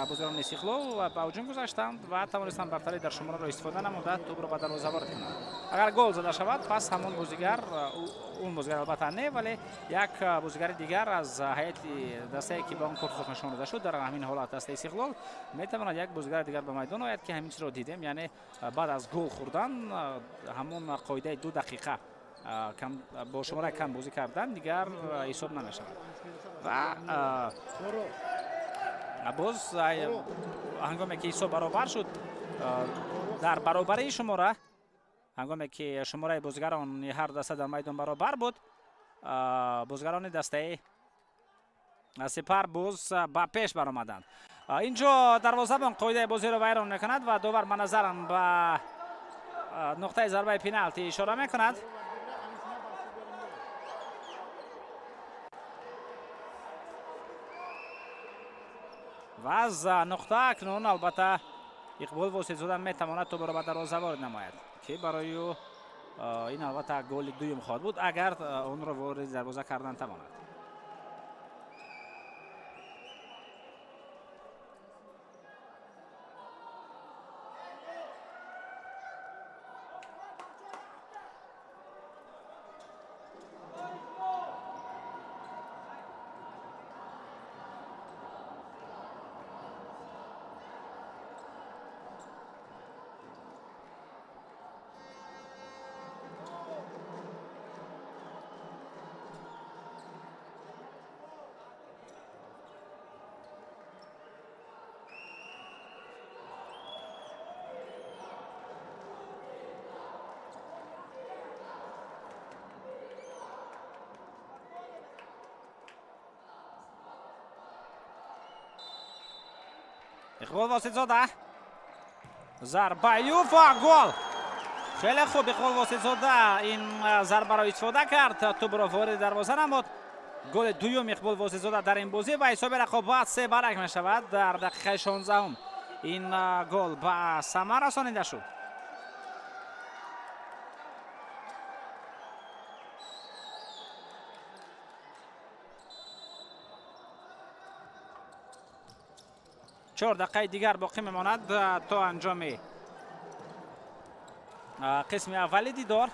Бозигарони Истиқлол ба ҳуҷум гузаштанд ва тавонистанд бартарӣ дар шумораро истифода намуда тӯбро ба дарвоза ворид кунанд. Агар гол зада шавад, пас ҳамон бозигар, он бозигар албатта не, вале як бозигари дигар аз ҳайати дастае, ки ба он корти сурх нишон дода шуд, дар ҳамин ҳолат дастаи Истиқлол метавонад як бозигари дигар ба майдон ояд, ки ҳамин чизро дидем. Яъне баъд аз гол хӯрдан ҳамон қоидаи 2 дақиқа бо шумораи кам бозӣ кардан дигар ҳисоб намешавад. Ва боз ҳангоме ки ҳисоб баробар шуд, дар баробарии шумора, ҳангоме ки шумораи бозигарони ҳар даста дар майдон баробар буд, бозигарони дастаи Сипар боз ба пеш баромаданд. Инҷо дарвозабон қоидаи бозиро вайрон мекунад ва довар ба назарам ба нуқтаи зарбаи пеналти ишора мекунад. Ва аз нуқта акнун албатта Иқбол Воситзода метавонад тӯбро ба дарвоза ворид намояд, ки барои ӯ ин албатта голи дуюм хоҳад буд, агар онро вориди дарвоза кардан тавонад. Иқбол Воситзода. Зарбаю ва гол! Хеле хуб Иқбол Воситзода ин зарбаро истифода кард, тӯбро вориди дарвоза намуд. Голи дуюм Иқбол Воситзода дар ин бозӣ ва ҳисоби рақобат 3-1 мешавад. Дар дақиқаи 16 ин гол ба самар расонида шуд. Чор дақиқаи дигар боқӣ мемонад то анҷоми қисми аввали дидор.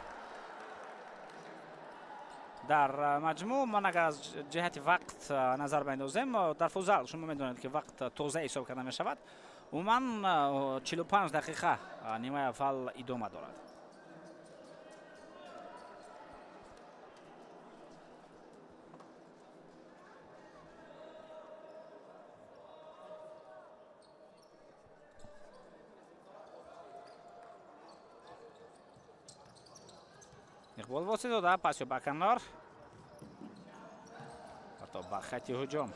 Дар маҷмӯъ ман агар аз ҷиҳати вақт назар биандозем, дар футзал шумо медонед ки вақт тоза ҳисоб карда мешавад. Умуман 45 дақиқа нимаи аввал идома дорад. Иқбол Воситзода пасё ба канор ва то ба хати ҳуҷум.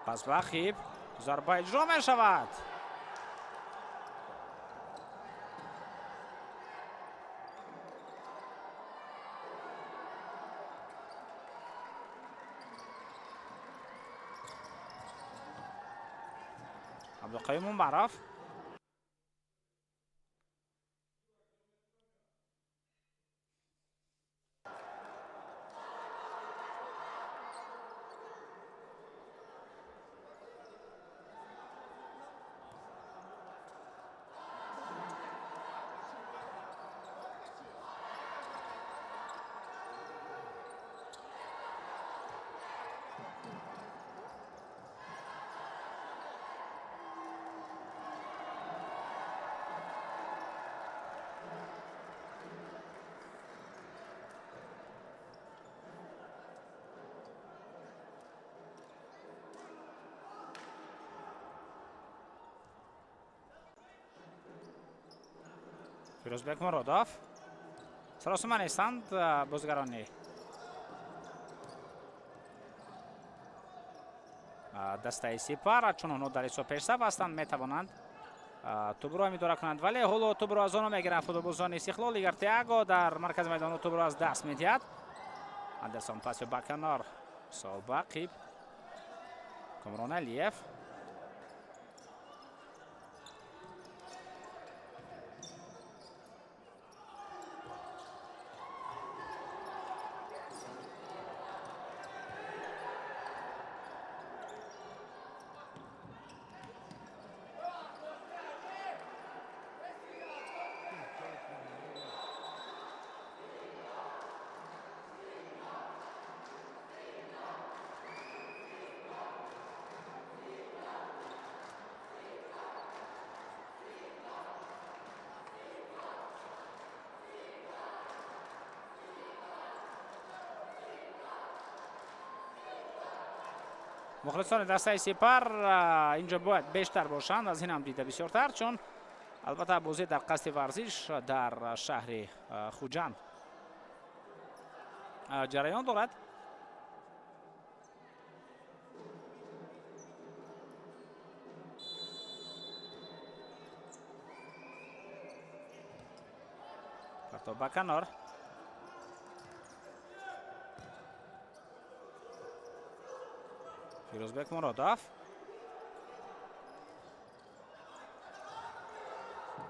Пас ба хиб зарба иҷро мешавад. Абдуқаюм Умаров. Фирӯзбек Муродов. Саросима нестанд бозигарони дастаи Сипар, чун онҳо дар ҳисоб пешсаф ҳастанд, метавонанд тӯбро идора кунанд, вале ҳоло тӯбро аз онҳо мегиранд футболбозони Истиқлол. Игор Тиаго дар маркази майдон тӯбро аз даст медиҳад. Андерсон паси ба канор, сол ба қиб. Комрон Алиев. Мухлисони дастаи Сипар инҷо бояд бештар бошанд, аз ин ҳам дида бисёртар, чун албатта бозӣ дар қасди варзиш дар шаҳри Хуҷанд ҷараён дорад. Партоб ба канор. Фирӯзбек Муродов.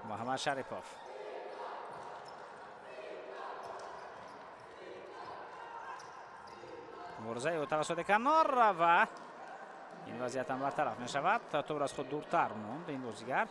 Муҳаммад Шарипов. Мурзаи ӯ тавассути канор ва ин вазъият ҳам бартараф мешавад. Тӯб аз худ дуртар монд ин бозигар.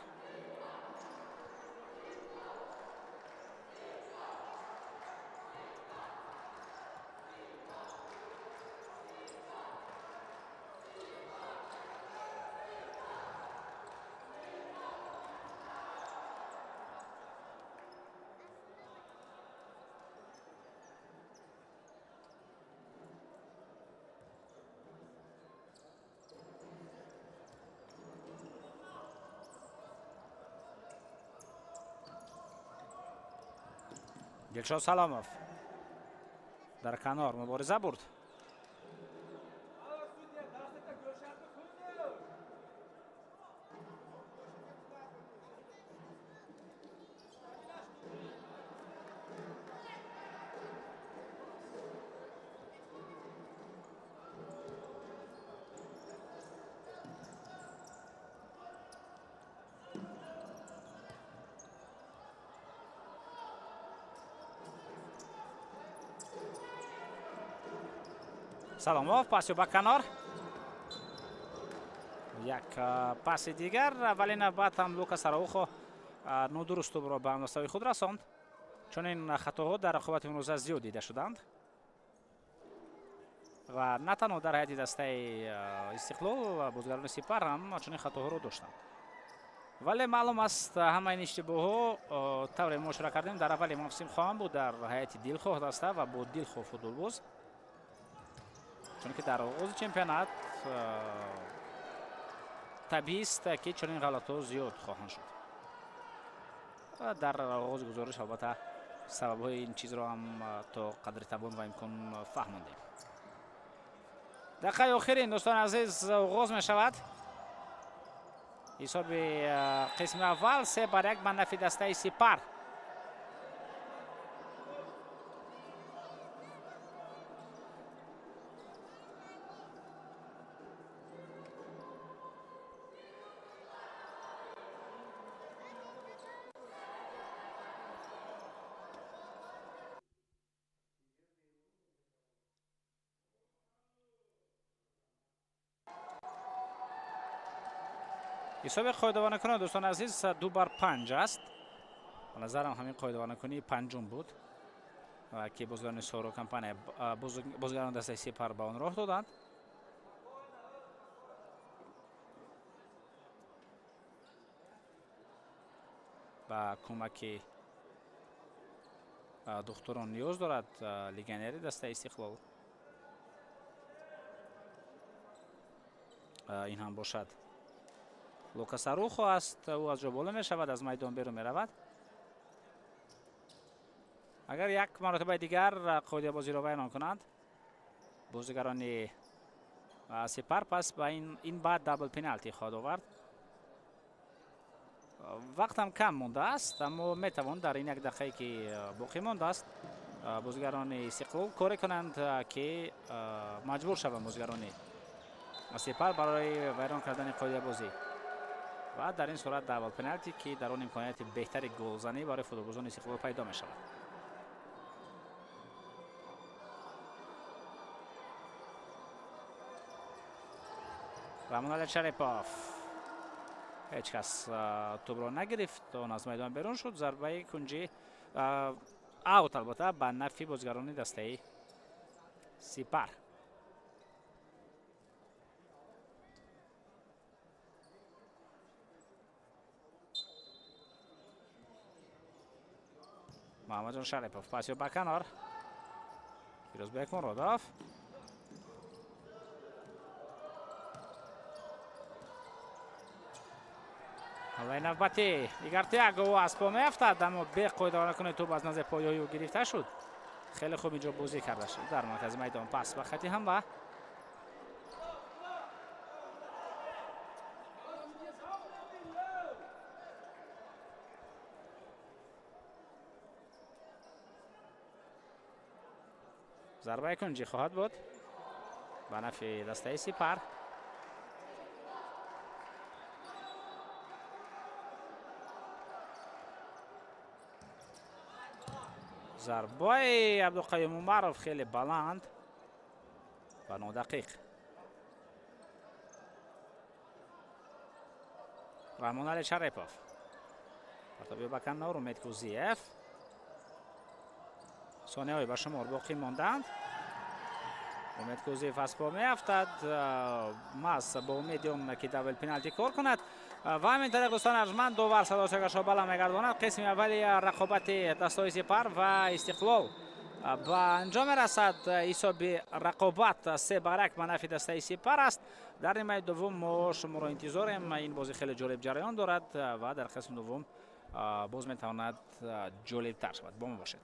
Дилшод Саломов дар канор мубориза бурд. Саломов паси ба канор, як паси дигар, вале навбат ҳам Лукас Араухо нодуруст тӯбро ба ҳамдастаи худ расонд. Чунин хатоҳо дар рақобати имрӯза зиёд дида шуданд ва на танҳо дар ҳайати дастаи Истиқлол, бозигарони Сипар ҳам чунин хатоҳоро доштанд. Вале маълум аст, ҳамаи ин иштибоҳҳо тавре мо ишора кардем дар аввали мавсим хоҳанд буд дар ҳайати дилхоҳ даста ва бо дилхоҳ футболбоз, чунки дар оғози чемпионат табиист ки чунин ғалатҳо зиёд хоҳанд шуд. Дар оғози гузориш албатта сабабҳои ин чизро ҳам то қадри тавон ва имкон фаҳмондем. Дақиқаи охирин, дӯстони азиз, оғоз мешавад. Ҳисоби қисми аввал 3-1 ба нафи дастаи Сипар. ҳисоби қоидавонакунон, дӯстони азиз, 2-5 аст. Ба назарам ҳамин қоидавонакунии панҷум буд ки бозигарони Соро компания, бозигарони дастаи Сипар ба он роҳ доданд. Ба кӯмаки духтурон ниёз дорад легионери дастаи Истиқлол. Ин ҳам бошад Лукас Арухо аст. Ӯ аз ҷо боло мешавад, аз майдон берун меравад. Агар як маротибаи дигар қоидаи бозиро вайрон кунанд бозигарони Сипар, пас ба ин баъд дабл пеналти хоҳад овард. Вақтам кам мондааст, аммо метавон дар ин як дақиқае ки боқӣ мондааст бозигарони Истиқлол коре кунанд ки маҷбур шаванд бозигарони Сипар барои вайрон кардани қоидаи бозӣ ва дар ин сурат дабл пеналти ки дар он имконияти беҳтари голзанӣ барои футболбозони Истиқлол пайдо мешавад. Рамоналӣ Шарипов, ҳеҷ кас тӯбро нагирифт, он аз майдон берун шуд. Зарбаи кунҷӣ аут албатта ба нафи бозигарони дастаи Сипар. Муҳаммадҷон Шарипов пасиё ба канор, Фирӯзбек Муродов. ҳамлаи навбатӣ Игар Тиаго аз по меафтад, аммо беқоидавонакуни тӯб аз назди поёи ӯ гирифта шуд. Хеле хуб инҷо бозӣ карда шуд дар маркази майдон. Пас ба хати ҳамла. Зарбаи кунҷӣ хоҳад буд ба нафи дастаи Сипар. Зарбаи Абдуқаюм Умаров хеле баланд ва нодақиқ. Раҳмоналӣ Шарипов партоби ба канор, Умед Кузиев. Сонияҳои ба шумор боқӣ монданд. Умед Кузиев аз по меафтад, маҳз бо умеди он ки дабл пеналти кор кунад. Ва ҳамин тариқ, дӯстони арҷманд, довар садосягашро баланд мегардонад. Қисми аввали рақобати дастаҳои Сипар ва Истиқлол ба анҷом мерасад. Ҳисоби рақобат 3-1 ба нафи дастаи Сипар аст. Дар нимаи дуввум мо шуморо интизорем. Ин бозӣ хеле ҷолиб ҷараён дорад ва дар қисми дуввум боз метавонад ҷолибтар шавад. Бо мо бошед.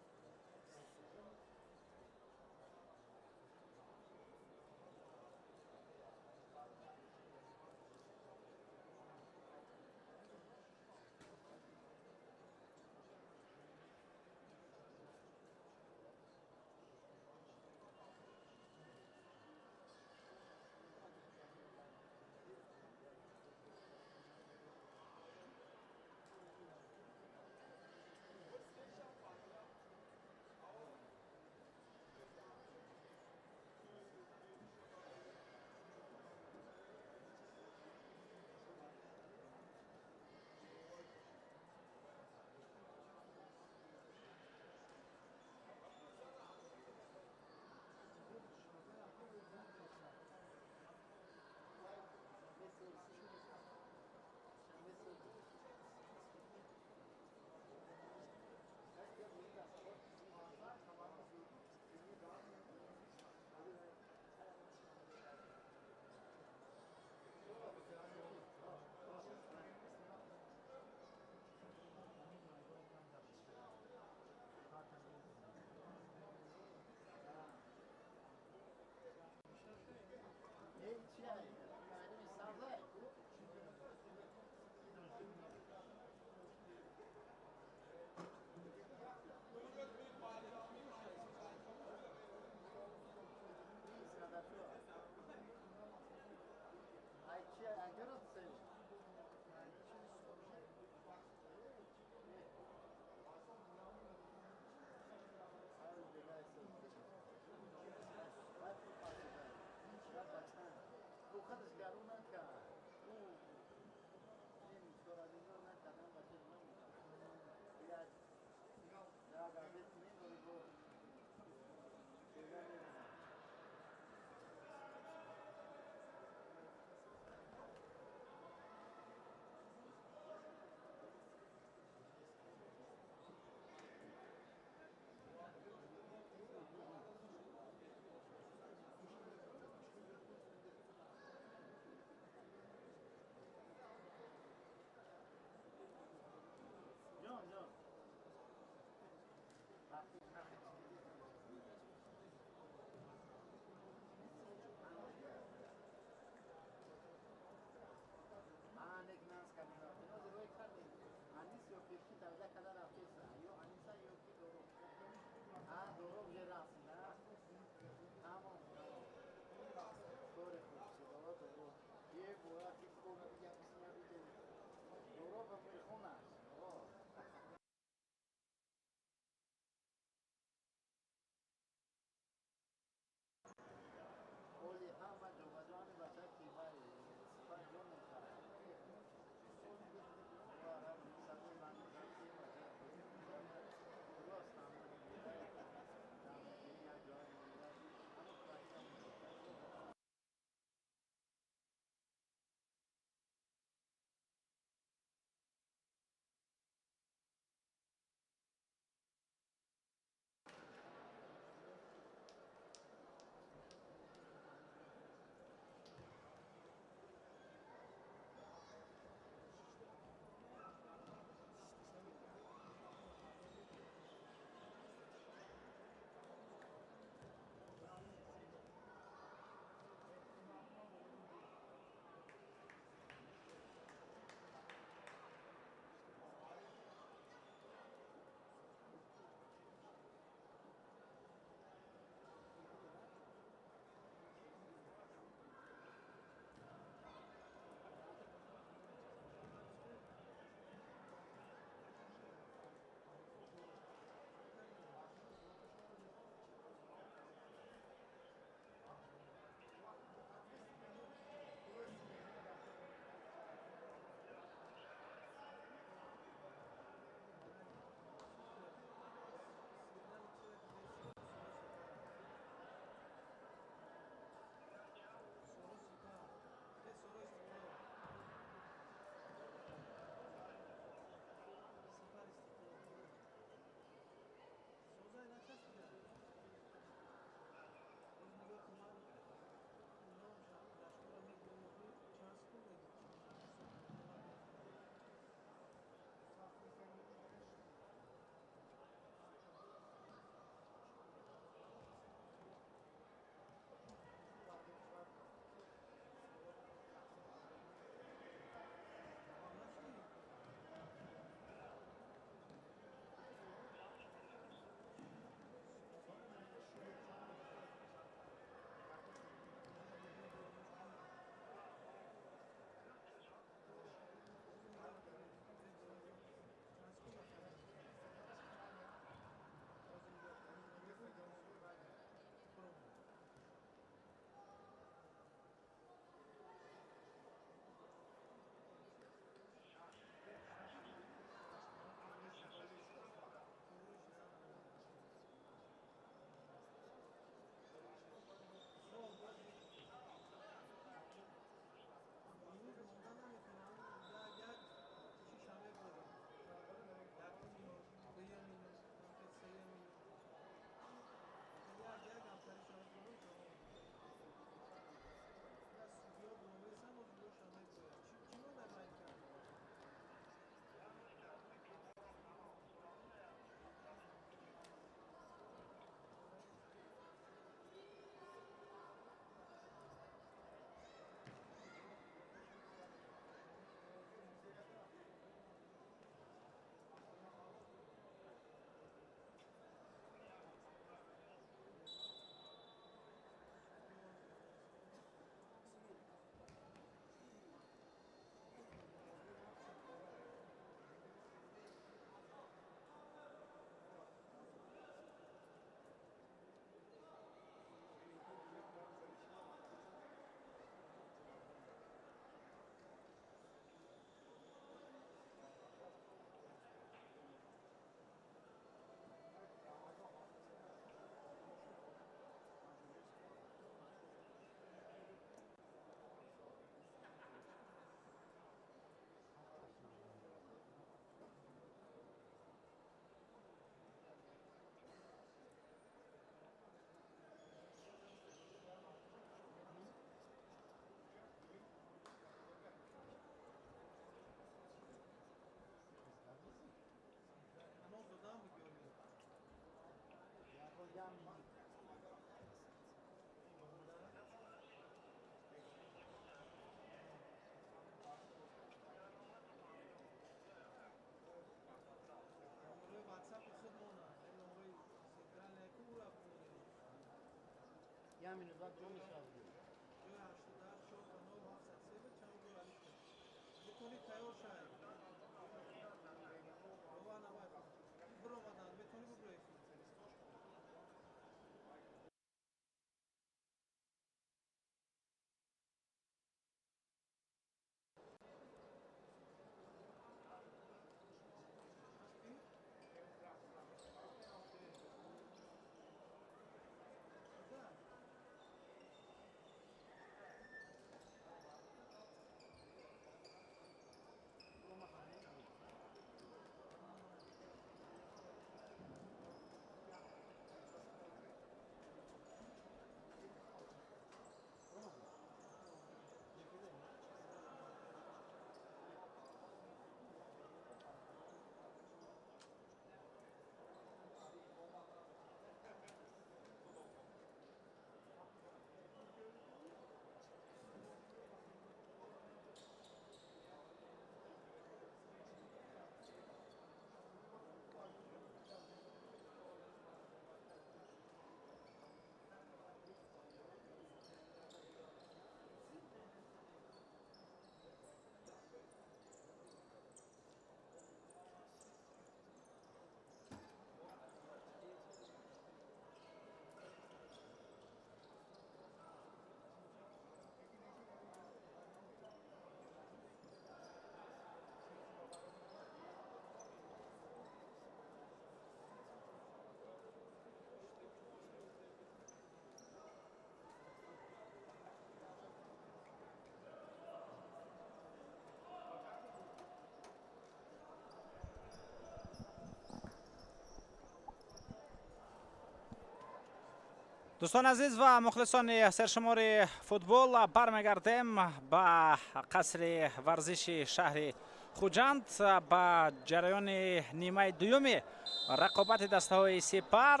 Дӯстони азиз ва мухлисони саршумори футбол, бармегардем ба қасри варзиши шаҳри Хуҷанд ба ҷараёни нимаи дуюми рақобати дастаҳои Сипар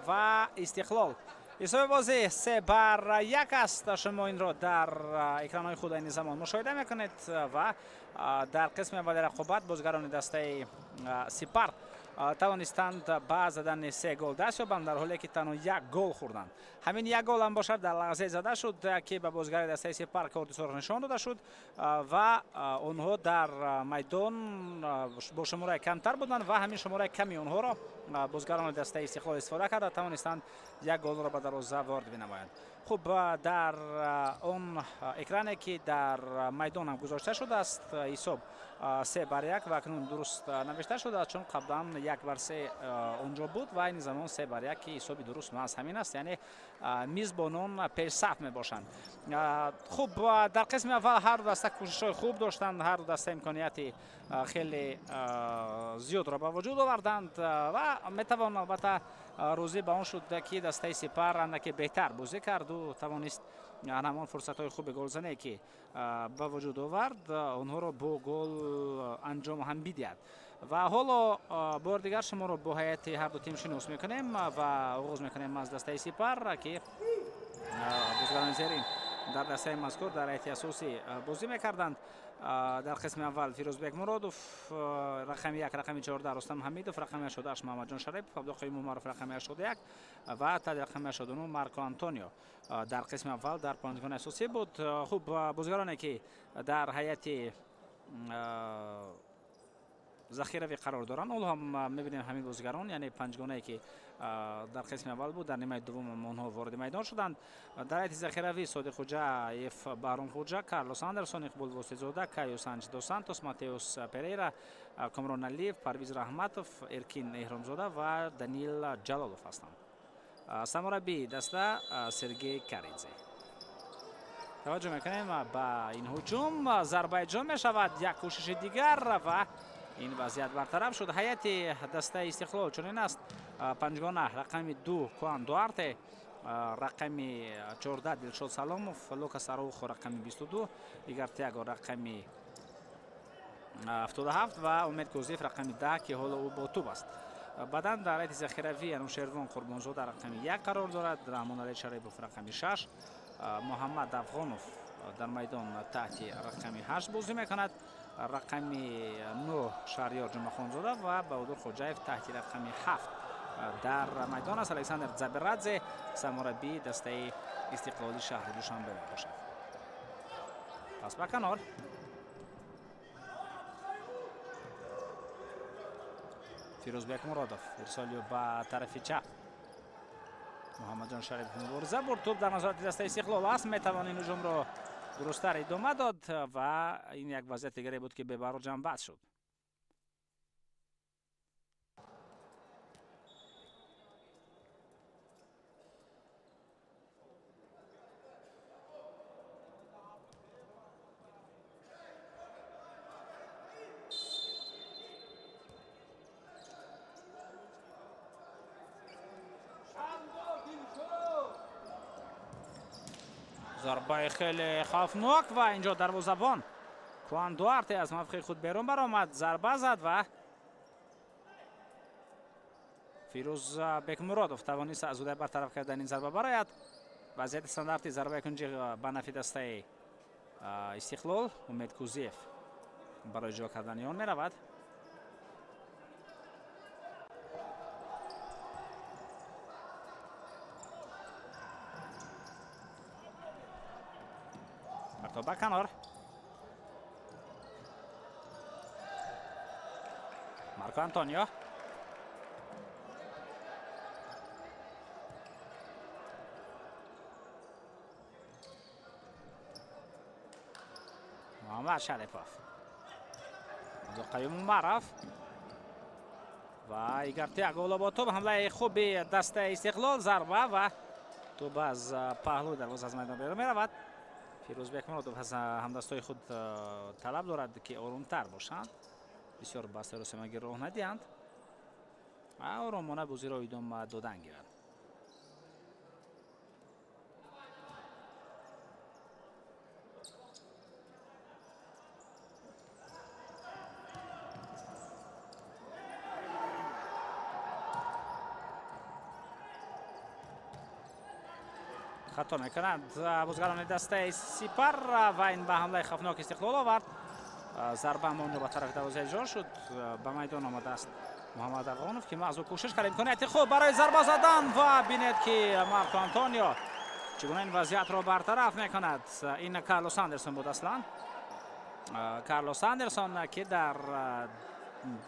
ва Истиқлол. Ҳисоби бозӣ 3-1 аст. Шумо инро дар экранҳои худ айни замон мушоҳида мекунед ва дар қисми аввали рақобат бозигарони дастаи Сипар тавонистанд ба задани 3 гол даст ёбанд, дар ҳоле ки танҳо як гол хӯрданд. Ҳамин як гол ҳам бошад дар лаҳзае зада шуд, ки ба бозигари дастаи Сипар корти сурх нишон дода шуд ва онҳо дар майдон бо шумораи камтар буданд ва ҳамин шумораи ками онҳоро бозигарони дастаи Истиқлол истифода карда тавонистанд як голро ба дарвоза ворид бинамоянд. Хуб, дар он экране ки дар майдон ҳам гузошта шудааст, ҳисоб 3-1 ва акнун дуруст навишта шудааст, чун қаблан 1-3 онҷо буд ва айни замон 3-1 ки ҳисоби дуруст маҳз ҳамин аст, яъне мизбонон пешсаф мебошанд. Хуб, дар қисми аввал ҳар ду даста кӯшишҳои хуб доштанд, ҳар ду даста имконияти хеле зиёдро ба вуҷуд оварданд ва метавон албатта рӯзӣ ба он шуд, ки дастаи Сипар андаке беҳтар бозӣ карду тавонист ҳамон фурсатҳои хуби голзане, ки ба вуҷуд овард, онҳоро бо гол анҷом ҳам бидиҳад. Ва ҳоло бори дигар шуморо бо ҳайати ҳар ду тим шинос мекунем ва оғоз мекунем аз дастаи Сипар, ки бозигарони зерин дар дастаи мазкур дар ҳайати асосӣ бозӣ мекарданд. Дар қисми аввал Фирӯзбек Муродов, рақами 1, рақами 14 Рустам Ҳамидов, рақами 88 Муҳаммадҷон Шарипов, Абдуқаюм Умаров рақами 81 ва тади рақами 89 Марко Антонио дар қисми аввал дар панҷгонаи асосӣ буд. Хуб, бозигароне ки дар ҳайати захиравӣ қарор доранд, ҳоло ҳам мебинем ҳамин бозигарон, яъне панҷгонае ки дар қисми аввал буд, дар нимаи дуввум онҳо вориди майдон шуданд. Дар ҳайати захиравӣ Содиқ Хуҷаев, Баҳром Хуҷа, Карлос Андерсон, Иқбол Восеъзода, Кайо Санч дос Сантос, Матеус Перейра, Комрон Алиев, Парвиз Раҳматов, Эркин Эҳромзода ва Данил Ҷалолов ҳастанд. Самураббии даста Сергей Каридзе. Таваҷҷӯҳ мекунем ба ин ҳуҷум, зарба иҷро мешавад, як кӯшиши дигар ва ин вазъият бартараф шуд. Ҳайати дастаи Истиқлол чунин аст: панҷгона, рақами 2 Куан Дуарте, рақами 14 Дилшод Саломов, Лукас Араухо рақами 22, Игар Тиаго рақами 77 ва Умед Кӯзиев рақами 10, ки ҳоло ӯ бо тӯб аст. Баъдан дар ҳайати захиравӣ Анушервон Қурбонзода рақами 1 қарор дорад, Раҳмоналӣ Шарипов рақами 6, Муҳаммад Афғонов дар майдон таҳти рақами 8 бозӣ мекунад, рақами 9 Шаҳриёр Ҷумъахонзода ва Баҳодур Хоҷаев таҳти рақами 7 дар майдон аст. Александр Забирадзе самураббии дастаи Истиқлоли шаҳри Душанбе мебошад. Пас ба канор. Фирӯзбек Муродов ирсоли ба тарафи чап. Муҳаммадҷон Шарипов мубориза бурд. Тӯб дар назорати дастаи Истиқлол аст. Метавон ин ҳуҷумро дурусттар идома дод ва ин як вазъияти дигаре буд, ки бебарор ҷамъбаст шуд. Зарбаи хеле хавфнок ва инҷо дарвозабон Куан Дуарте аз мавқеи худ берун баромад, зарба зад ва Фирӯз Бекмуродов тавонист аз ӯдай бартараф кардани ин зарба барояд. Вазъияти стандарти зарбаи кунҷи ба нафи дастаи Истиқлол. Умед Кузиев барои иҷро кардани он меравад. Ба канор. Марко Антонио. Муҳаммад Шарипов. Абдуқаюм Умаров. Ва Игар Тиаго бо тӯб. Ҳамлаи хуби дастаи Истиқлол. Зарба ва тӯб аз паҳлӯи дарвоза аз майдон берун меравад. Фирӯзбек Муродов аз ҳамдастои худ талаб дорад, ки орумтар бошанд, бисёр ба серосемагӣ роҳ надиҳанд ва оромона бозиро идома додан гиранд. Хато мекунанд бозгарони дастаи Сипар ва ин ба ҳамлаи хавфнок Истиқлол овард. Зарба онро ба тарафи дарвоза иҷро шуд. Ба майдон омадааст Муҳаммад Афғонов, ки маҳз ӯ кӯшиш кард. Имконияти хуб барои зарба задан ва бинед, ки Марко Антонио чӣ гуна ин вазъиятро бартараф мекунад. Ин Карлос Андерсон буд аслан. Карлос Андерсон, ки дар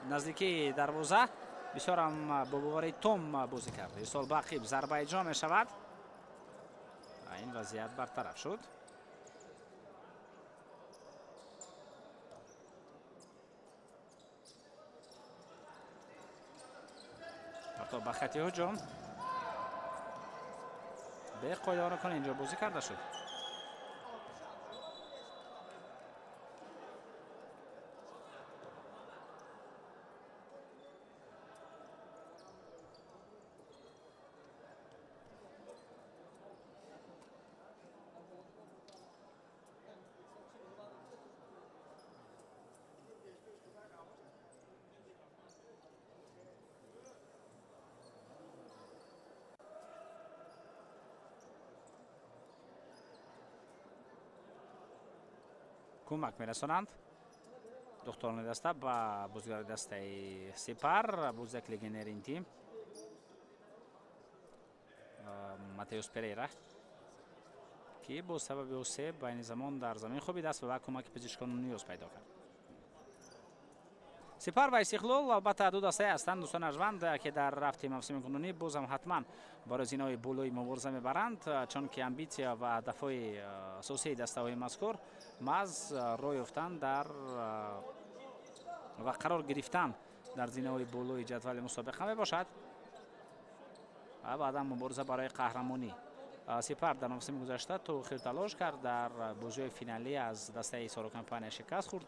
наздикии дарвоза бисёрам бо боварии том бозӣ кард. Ирсол ба ақиб зарба иҷро мешавад. Ин вазъият бартараф шуд. Партоб ба хати ҳуҷум. Беқоидаонакун инҷо бозӣ карда шуд. Кӯмак мерасонанд духторони даста ба бозигари дастаи Сипар, бозияк легионери ин тим Матеус Перейра, ки бо сабаби осеб байни замон дар замин хобидааст ва кӯмаки пизишкон ниёз пайдо кард. Сипар ва Истиқлол албатта ду дастае ҳастанд, дӯстони арҷманд, ки дар рафти мавсими кунунӣ бозам ҳатман барои зинаҳои болои мубориза мебаранд, чунки амбитсия ва ҳадафҳои асосии дастаҳои мазкур маҳз роҳ ёфтан дар ва қарор гирифтан дар зинаҳои болои ҷадвали мусобиқа мебошад ва баъдан мубориза барои қаҳрамонӣ. Сипар дар мавсими гузашта то охир талош кард, дар бозиҳои финалӣ аз дастаи Ҳисор компания шикаст хӯрд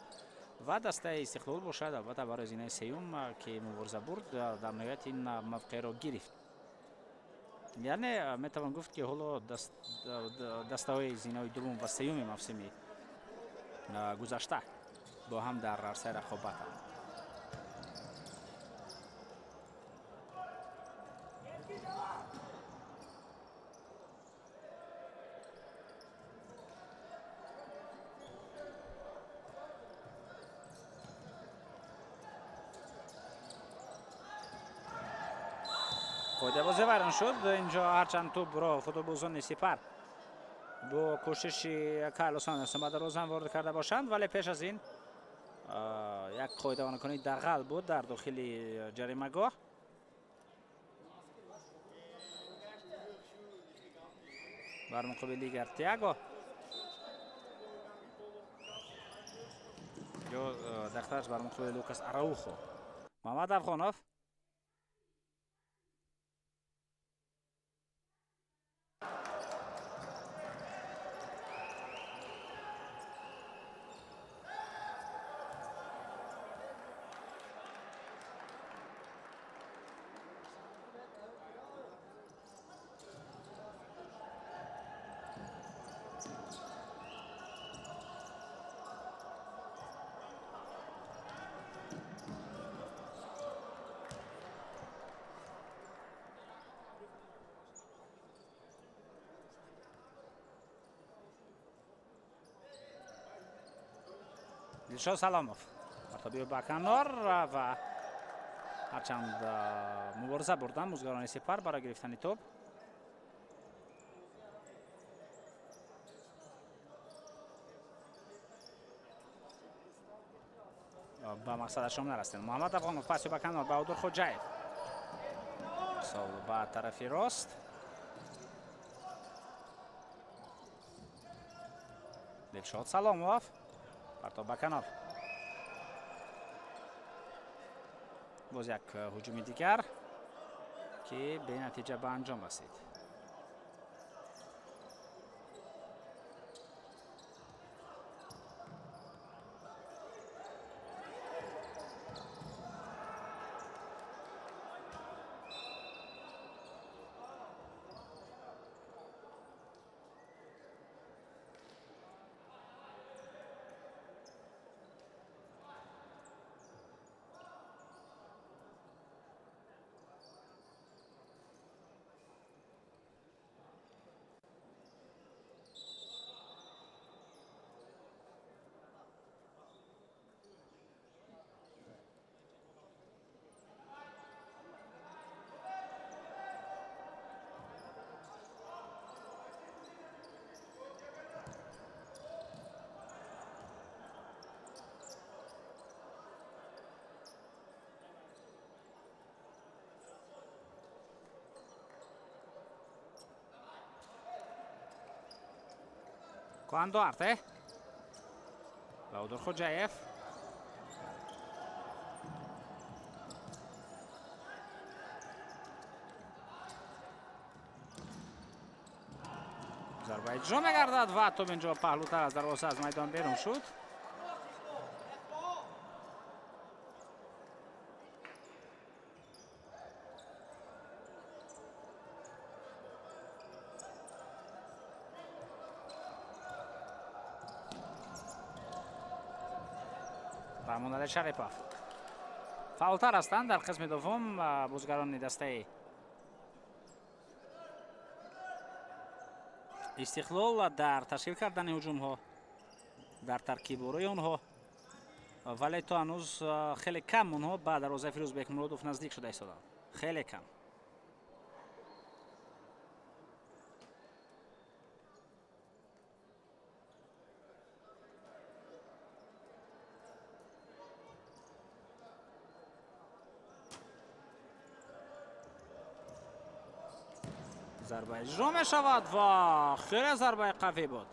ва дастаи Истиқлол бошад албатта барои зинаи сеюм, ки мубориза бурд, дар ниҳоят ин мавқеъро гирифт. Яъне метавон гуфт, ки ҳоло дастаҳои зинаҳои дуввум ва сеюми мавсими гузашта бо ҳам дар арсаи рақобатанд. Қоидабозӣ вайрон шуд. Инҷо ҳарчанд тӯбро футболбозони Сипар Бо кӯшиши Карлос Андерсон ба дарвоза ворид карда бошанд, вале пеш аз ин як қоидавонакунии дағал буд дар дохили ҷаримагоҳ. Бар муқобили Игор Тиаго ё дақтараш бар муқобили Лукас Араухо. Мамад Афғонов Дилшод Саломов партоби ба канор ва ҳарчанд мубориза бурдан бозигарони Сипар барои гирифтани тӯб. Ба мақсадашон нарасиданд. Муҳаммад Афғонов паси ба канор Баҳодур Хоҷаев. Сол ба тарафи рост. Дилшод Саломов партоб ба канор. Боз як ҳуҷуми дигар ки бенатиҷа ба анҷом расид. Juan Duarte. Баҳодур Хоҷаев. Зарба иҷро мегардад ва тӯб инҷо паҳлӯтар аз дарвоза аз майдон берун шуд. Раҳмоналӣ Шарипов. Фаъолтар ҳастанд дар қисми дуввум бозигарони дастаи Истиқлол дар ташкил кардани ҳуҷумҳо, дар таркиборои онҳо, вале то ҳанӯз хеле кам онҳо ба дарвозаи Фирӯз Бекмуродов наздик шуда истоданд. Хеле кам. Зарба иҷро мешавад ва хеле зарбаи қавӣ буд.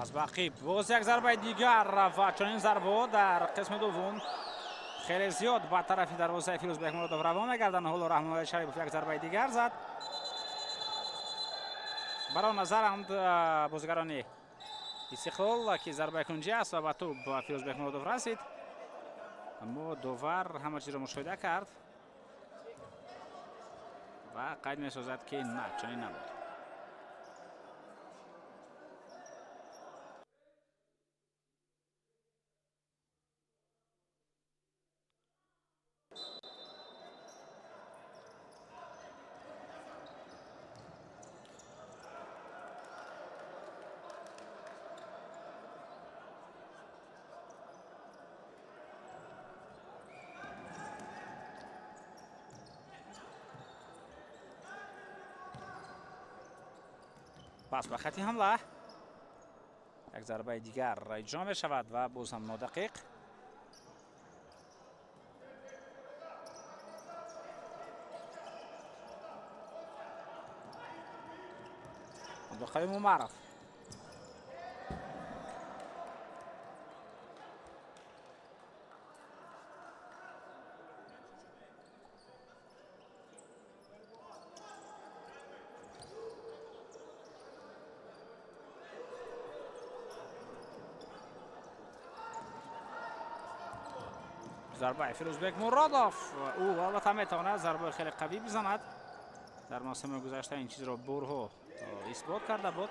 Аз бақиб боз як зарбаи дигар ва чунин зарбаҳо дар қисми дуввум хеле зиёд ба тарафи дарвозаи Фирӯз Бекмуродов равон мегарданд. Ҳоло Раҳмоналӣ Шарипов як зарбаи дигар зад. Бар он назаранд бозигарони Истиқлол, ки зарбаи кунҷӣ аст ва ба тӯб Фирӯз Бекмуродов расид, аммо довар ҳама чизро мушоҳида кард ва қайд месозад, ки на, чунин набуд. Пас ба хати ҳамла як зарбаи дигар иҷро мешавад ва боз ҳам нодақиқ. Абдуқаюм Умаров. Зарбаи Фирӯзбек Муродов. Ӯ албатта метавонад зарбаи хеле қавӣ бизанад. Дар мавсими гузашта ин чизро борҳо исбот карда буд.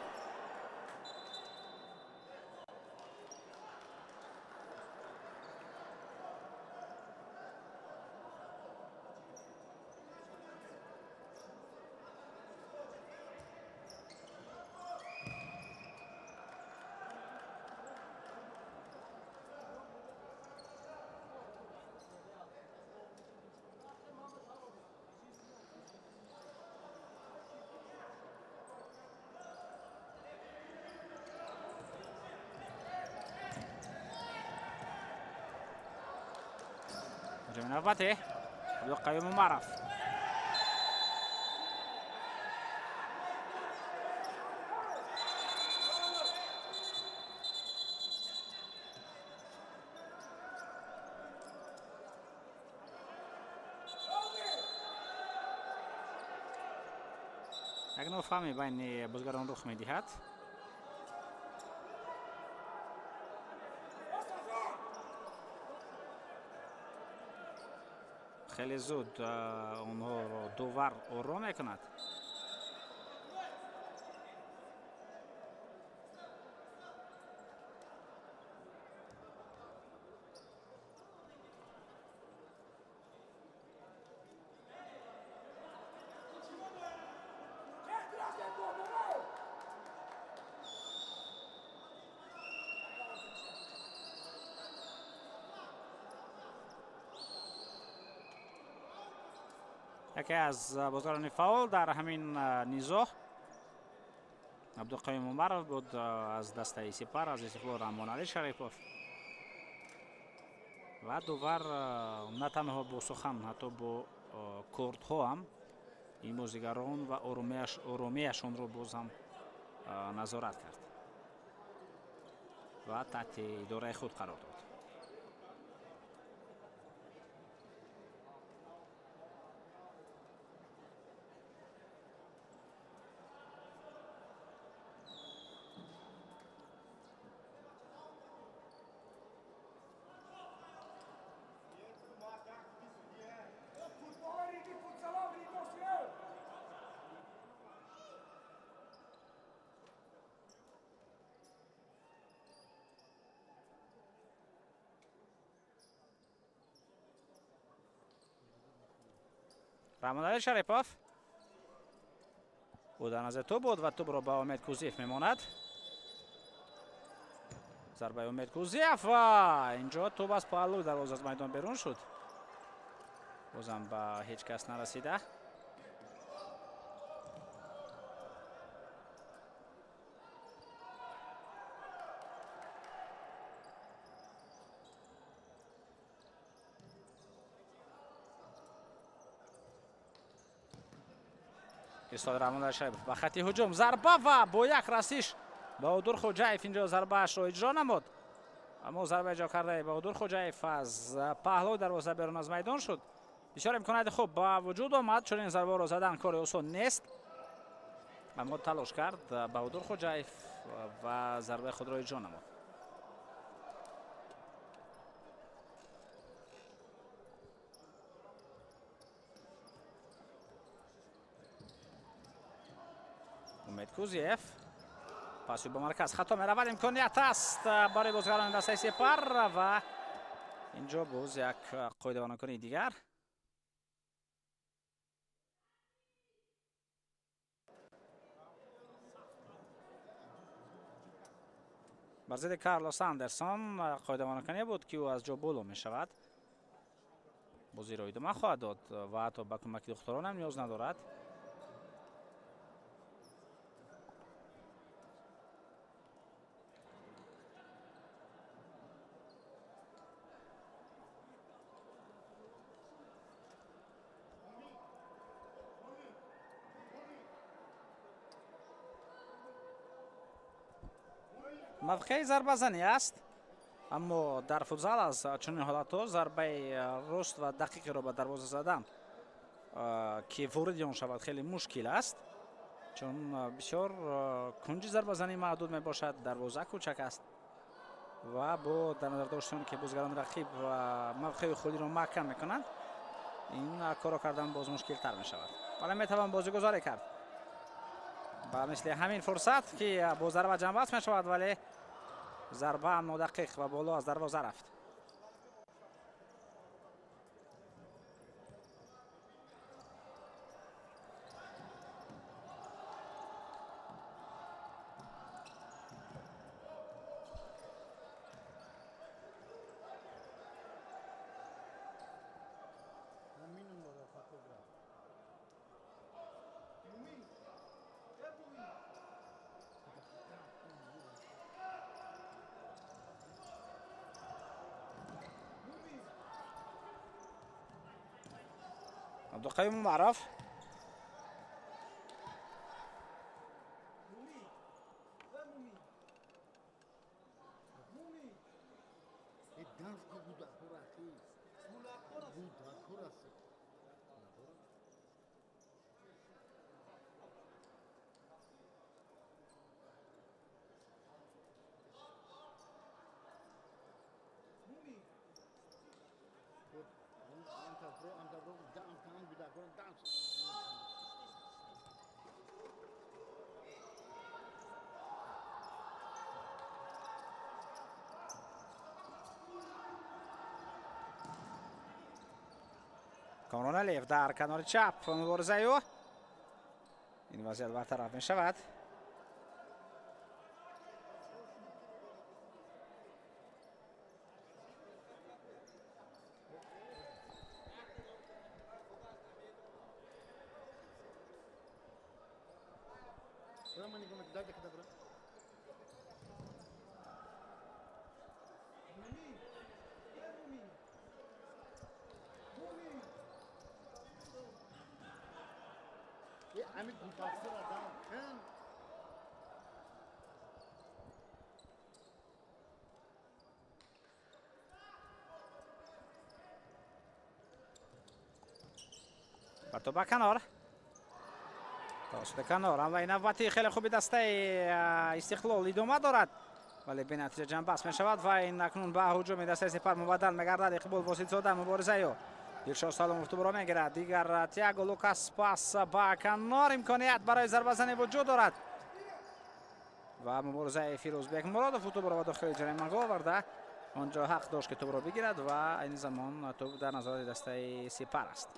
ҳуҷуми навбатӣ Абдуқаюм Умаров. Як нофаҳмӣ байни бозигарон рух медиҳад. Хеле зуд онҳоро довар ором мекунад. Яке аз бозигарони фаъол дар ҳамин низоъ Абдуқаюм Умаров буд аз дастаи Сипар, аз Истиқлол Раҳмоналӣ Шарипов. Ва довар на танҳо бо сухан, ҳатто бо кордҳо ҳам ин бозигарон ва оромияшонро боз ҳам назорат кард ва таҳти идораи худ қарор дод. Раҳмоналӣ Шарипов ӯ дар назари тӯб буд ва тӯбро ба Умед Кузиев мемонад. Зарбаи Умед Кузиев ва инҷо тӯб аз паҳлӯи дарвоза аз майдон берун шуд. Бозам ба ҳеҷ кас нарасида. Ирсод Раҳмоналӣ Шарипов ба хати ҳуҷум зарба ва бо як расиш Баҳодур Хоҷаев инҷо зарбаашро иҷро намуд, аммо зарба иҷро кардаи Баҳодур Хоҷаев аз паҳлӯи дарвоза берун аз майдон шуд. Бисёр имконияти хуб ба вуҷуд омад, чунин зарбаро задан кори осон нест, аммо талош кард Баҳодур Хоҷаев ва зарбаи худро иҷро намуд. Умед Кузиев паси ба марказ хато меравад, имконият аст барои бозигарони дастаи Сепар ва инҷо боз як қоидавайронкунии дигар. Бар зидди Карлос Андерсон қоидавайронкуние буд, ки ӯ аз ҷо боло мешавад. Бозиро идома хоҳад дод ва ҳатто ба кӯмаки духтурон ҳам ниёз надорад. Мавқеи зарбазанӣ аст, аммо дар футзал аз чунин ҳолатҳо зарбаи рост ва дақиқиро ба дарвоза задан, ки вориди он шавад, хеле мушкил аст, чун бисёр кунҷи зарбазанӣ маҳдуд мебошад, дарвоза кӯчак аст ва бо дар назар доштани он ки бозигарони рақиб мавқеи худиро маҳкам мекунанд, ин корро кардан боз мушкилтар мешавад. Вале метавон бозигузорӣ кард ба мисли ҳамин фурсат, ки бо зарба ҷамъбаст мешавад, вале зарба нодақиқ ва боло аз дарвоза рафт. Абдуқаюм Умаров Камрон Алиев дар канори чап муборизаи ӯ. Ин вазъият бартараф мешавад. Ба канор, тавассути канор ҳамлаи навбатии хеле хуби дастаи Истиқлол идома дорад, вале бенатиҷа ҷамъбаст мешавад ва ин акнун ба ҳуҷуми дастаи Сепар мубаддал мегардад. Иқбол Воситзода муборизаи ӯ, Дилшод Саломов тӯбро мегирад, дигар Тиаго Лукас пас ба канор, имконият барои зарбазанӣ вуҷуд дорад ва муборизаи Фирӯзбек Муродов тӯбро ба дохили ҷаримагоҳ оварда, онҷо ҳақ дошт ки тӯбро бигирад ва айни замон тӯб дар назорати дастаи Сепар аст.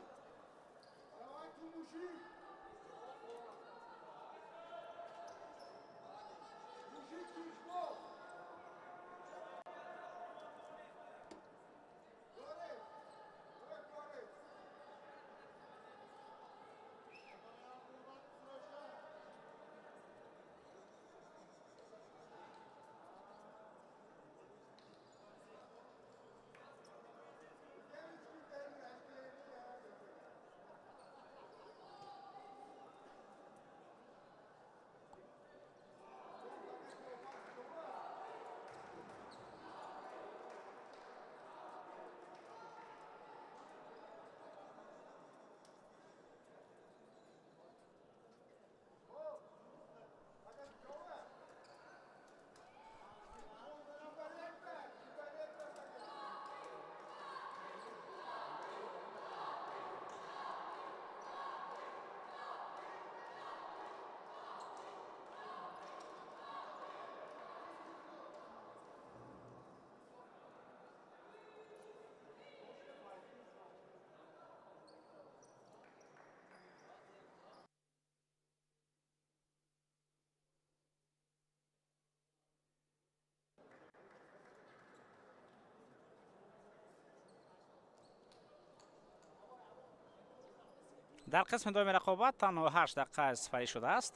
Дар қисми дуюми рақобат танҳо 8 дақиқа сипарӣ шудааст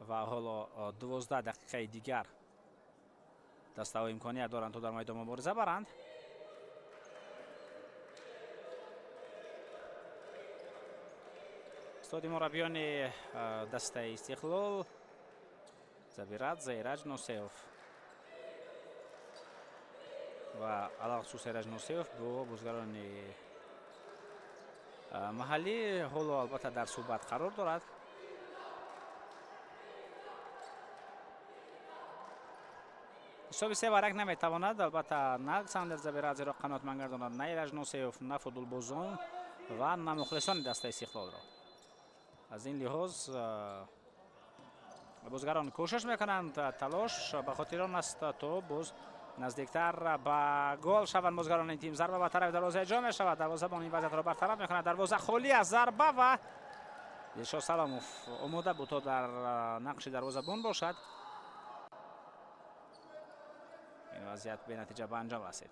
ва ҳоло 12 дақиқаи дигар дастаҳо имконият доранд то дар майдон мубориза баранд. Устоди мураббиёни дастаи Истиқлол Забирадзе, Эраҷ Носеев ва алалхусус Эраҷ Носеев бо бозигарони маҳаллӣ ҳоло албатта дар суҳбат қарор дорад. Ҳисоби 3-1 наметавонад албатта на Александр Забирадзеро қаноатманд гардонад, на Эраҷ Носеев, на футболбозон ва на мухлисони дастаи Истиқлолро. Аз ин лиҳоз бозигарон кӯшиш мекунанд, талош ба хотири он аст то боз наздиктар ба гол шаванд бозигарони тим. Зарба ба тарафи дарвоза иҷро мешавад, дарвозабон ин вазъиятро бартараф мекунад. Дарвоза холӣ аст, зарба ва Дилшод Саломов омода буд то дар нақши дарвозабон бошад. Ин вазъият бенатиҷа ба анҷом расид.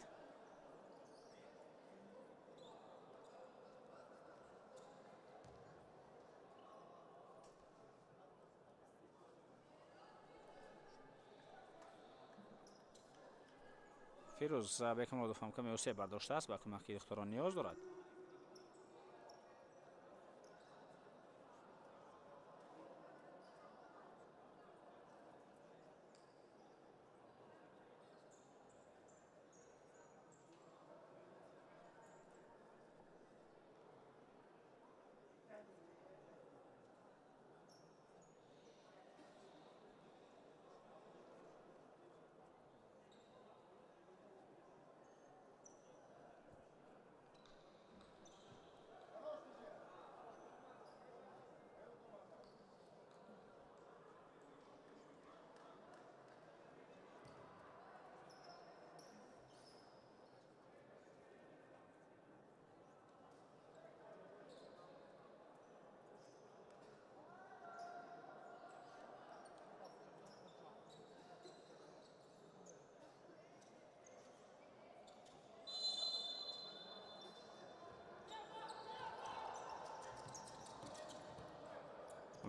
Фирӯз Бекмуродов ҳам каме осеб бардоштааст, ба кӯмаки духтурон ниёз дорад.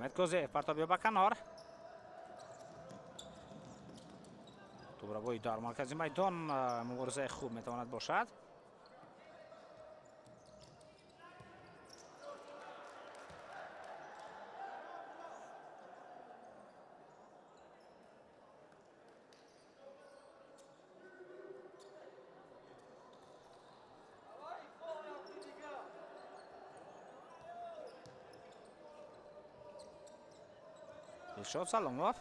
Умед Козиев партоб ба канор. Тӯбравои дар маркази майдон муборизаи хуб метавонад бошад. Дилшод Саломов.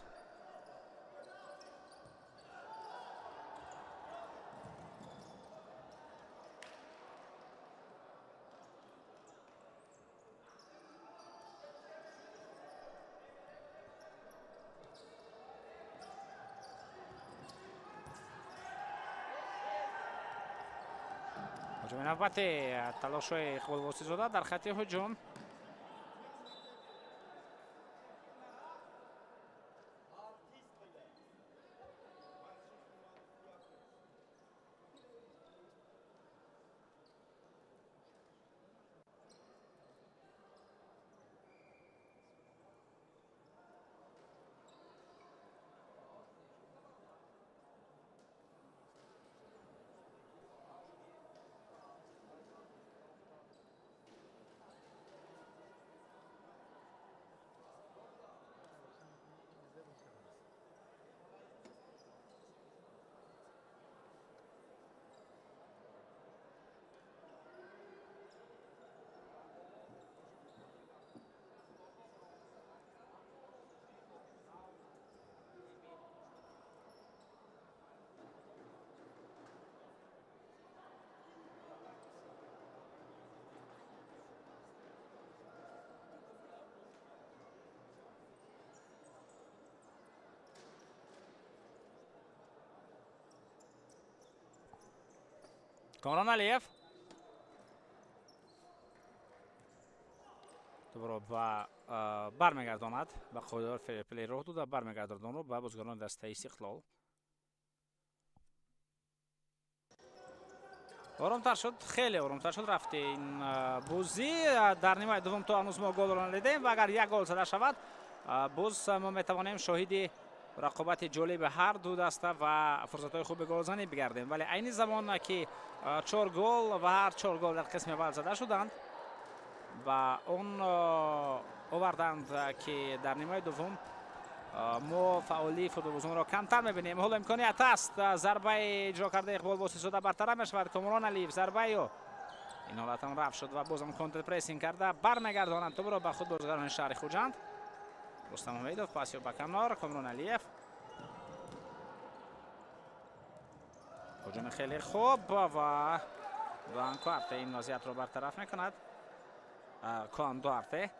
Ҳуҷуми навбати талошҳои Иқбол Восизода дар хати ҳуҷум. Комрон Алиев. Тӯбро ба бармегардонад, ба қоидаҳои фейр-плей роҳ дода бармегардонад онро ба бозигарони дастаи Истиқлол. Оромтар шуд, хеле оромтар шуд рафти ин бозӣ. Дар нимаи дуввум то ҳанӯз мо голро надидем ва агар як гол зада шавад, боз мо метавонем шоҳиди рақобати ҷолиби ҳар ду даста ва фурсатҳои хуби голзанӣ бигардем. Вале айни замон ки 4 гол ва ҳар 4 гол дар қисми аввал зада шуданд ва он оварданд ки дар нимаи дуввум мо фаъолии футболбозонро камтар мебинем. Ҳоло имконият аст, зарбаи иҷро кардаи Иқбол Восисода бартараф мешавад. Комрон Алиев зарбаи ӯ ин ҳолатам рафт шуд ва бозам контрпрессинг карда бармегардонанд тӯбро ба худ бозигарони шаҳри Хуҷанд. Рустам Ҳамидов пас ё ба канор, Комрон Алиев. Ҳуҷуми хеле хуб ва Дуан Куарте ин вазъиятро бартараф мекунад. Куан Дуарте.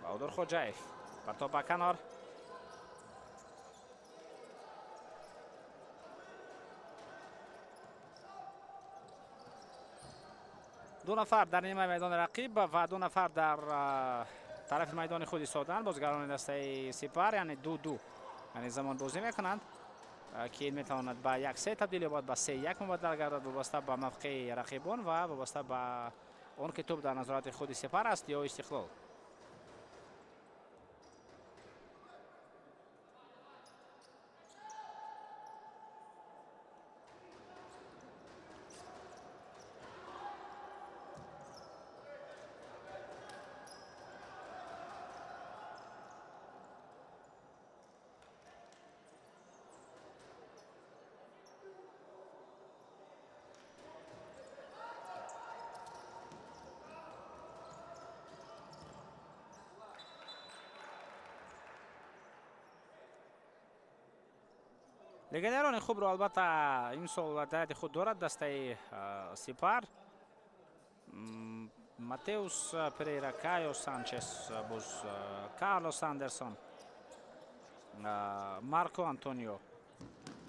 Баҳодур Хоҷаев партоб ба канор. Ду нафар дар нимаи майдони рақиб ва ду нафар дар тарафи майдони худ истоданд. Бозигарони дастаи Сипар, яъне 2-2 яъне замон бозӣ мекунанд, ки ин метавонад ба 1-3 табдил ёбад, ба 3-1 мубаддал гардад, вобаста ба мавқеи рақибон ва вобаста ба он ки тӯб дар назорати худи Сипар аст ё Истиқлол. Легионерони хубро албатта имсол дар ҳайати худ дорад дастаи Сипар. Матеус Перейра, Кайо Санчес, боз Карлос Андерсон, Марко Антонио.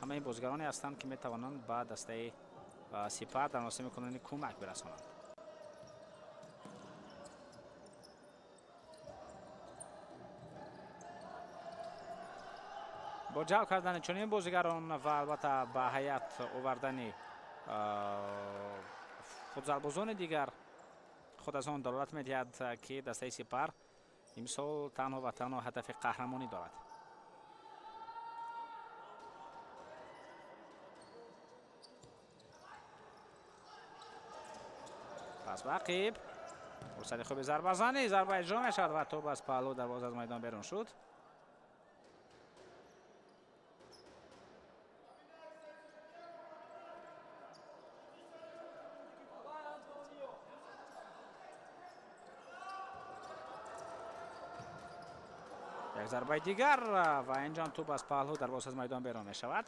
Ҳамаи ин бозигароне ҳастанд ки метавонанд ба дастаи Сипар дар мавсими кунунӣ кӯмак бирасонанд. Бо ҷалб кардани чунин бозигарон ва албатта ба ҳайат овардани футзалбозони дигар худ аз он далолат медиҳад, ки дастаи Сипар имсол танҳо ва танҳо ҳадафи қаҳрамонӣ дорад. Пас ба ақиб фурсати хуби зарбазанӣ, зарба иҷро мешавад ва тӯб аз паҳлӯ дарвоза аз майдон берун шуд. Як зарбаи дигар ва инҷо ҳам тӯб аз паҳлӯ дарвоза аз майдон берун мешавад.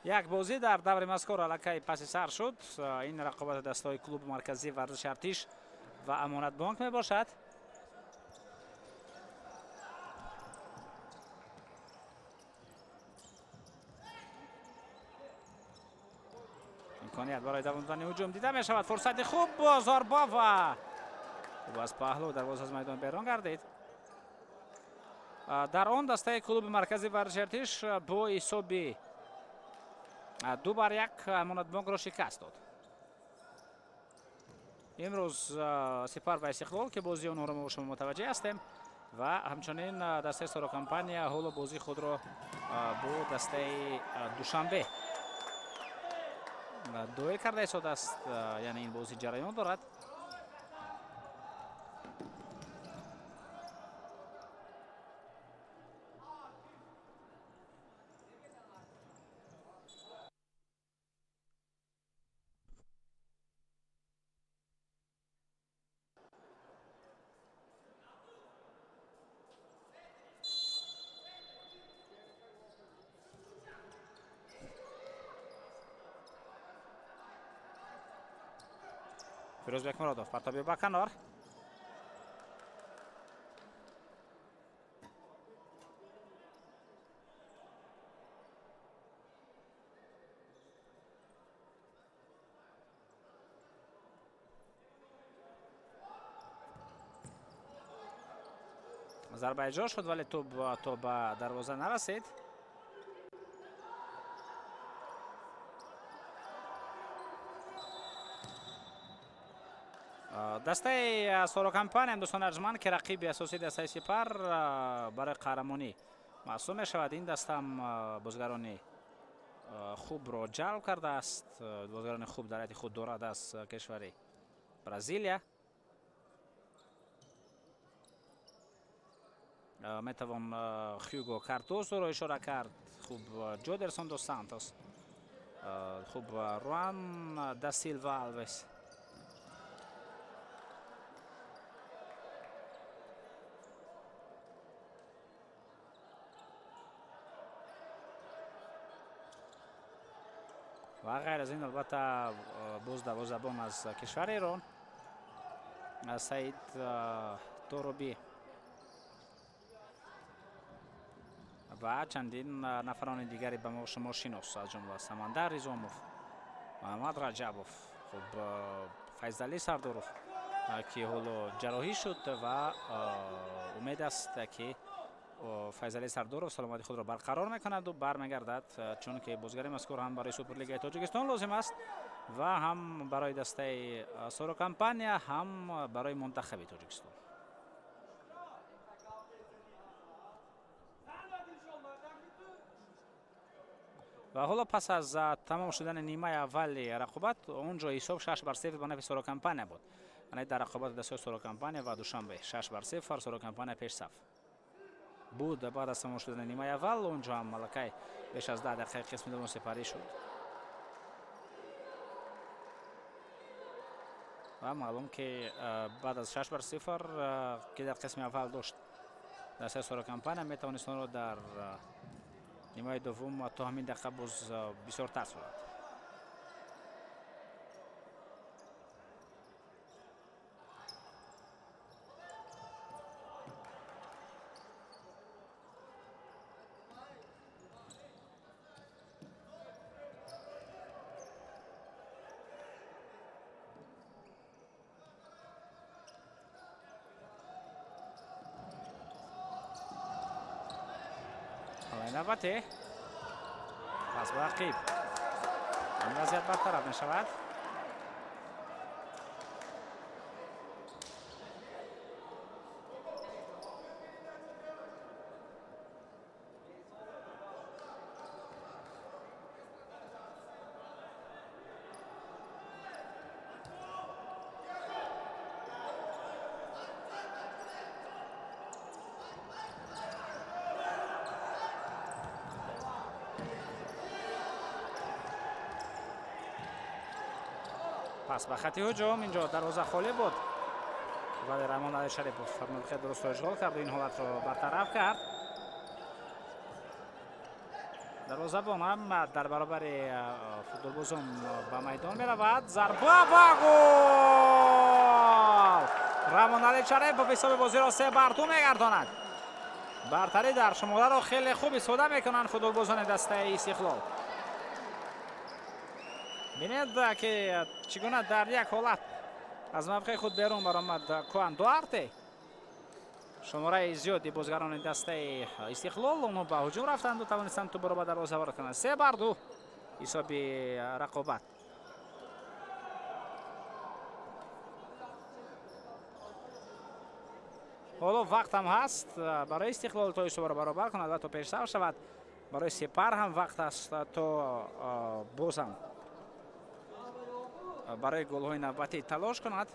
Як бозӣ дар даври мазкур аллакай паси сар шуд. Ин рақобати дастаҳои клуби марказии варзиши Артиш ва Амонатбонк мебошад. Имконият барои давом додани ҳуҷум дида мешавад. Фурсати хуб бо зарба ва хуб аз паҳлӯ дарвоза аз майдон берун гардид. Дар он дастаи клуби марказии варзиши Артиш бо ҳисоби 2-1 Амонатбонкро шикаст дод. Имрӯз Сипар ва Истиқлол ки бозии онҳоро мо шумо мутаваҷҷеҳ ҳастем ва ҳамчунин дастаи Сорокомпания ҳоло бозии худро бо дастаи Душанбе доир карда истодааст, яъне ин бозӣ ҷараён дорад. Фирӯзбек Муродов партоби ба канор. Зарба иҷро шуд, вале тӯб то ба дарвоза нарасид. Дастаи Соро Компания, дӯстони арҷманд, ки рақиби асосии дастаи Сипар барои қаҳрамонӣ маҳсуб мешавад, ин дастаам бозигарони хубро ҷалб кардааст. Бозигарони хуб дар ҳайати худ дорад аз кишвари Бразилия. Метавон Хюго Картозоро ишора кард, хуб Ҷодерсон дос Сантос, хуб Руан да Силва Алвес. Ва ғайр аз ин, албатта, боз дарвозабон аз кишвари Эрон Саид Торобӣ ва чандин нафарони дигаре ба мо шумо шинос, аз ҷумла Самандар Ризомов, Муҳаммад Раҷабов, хуб Файзалӣ Сардоров, ки ҳоло ҷарроҳӣ шуд ва умед аст, ки Файзалӣ Сардоров саломатии худро барқарор мекунаду бармегардад, чунки бозигари мазкур ҳам барои Суперлигаи Тоҷикистон лозим аст ва ҳам барои дастаи Соро Компания, ҳам барои мунтахаби Тоҷикистон. Ва ҳоло пас аз тамом шудани нимаи аввали рақобат, он ҷо ҳисоб 6-0 ба нафи Соро Компания буд. Яъне дар рақобати дастаи Соро Компания ва Душанбе 6-0 Соро Компания пешсаф буд. Баъд аз тамом шудани нимаи аввал, он ҷо ҳам малакай беш аз 10 дақиқаи қисми дуввум сипарӣ шуд ва маълум, ки баъд аз 6-0, ки дар қисми аввал дошт дастаи Соро Компания, метавонист онро дар нимаи дуввум то ҳамин дақиқа боз бисёртар сурат. Навбате пас ба ақиб, ин вазъият бартараф мешавад. Пас ба хати ҳуҷум, инҷо дарвоза холӣ буд, вале Рамон Али Шарипов мавқеи дурустро ишғол кард ва ин ҳолатро бартараф кард. Дарвозабон ҳам дар баробари футболбозон ба майдон меравад. Зарба ва гол! Рамон Али Шарипов ҳисоби бозиро 3-2 мегардонад. Бартарӣ дар шумораро хеле хуб истифода мекунанд футболбозони дастаи Истиқлол. Бинед, ки чӣ гуна дар як ҳолат аз мавқеи худ берун баромад Куан Дуарте. Шумораи зиёди бозигарони дастаи Истиқлол онҳо ба ҳуҷум рафтанду тавонистанд тӯбро ба дарвоза ворид кунанд. 3-2 ҳисоби рақобат. Ҳоло вақт ҳам ҳаст барои Истиқлол то ҳисобро баробар кунад ва то пешсаф шавад. Барои Сепар ҳам вақт аст то боз ҳам барои голҳои навбатӣ талош кунад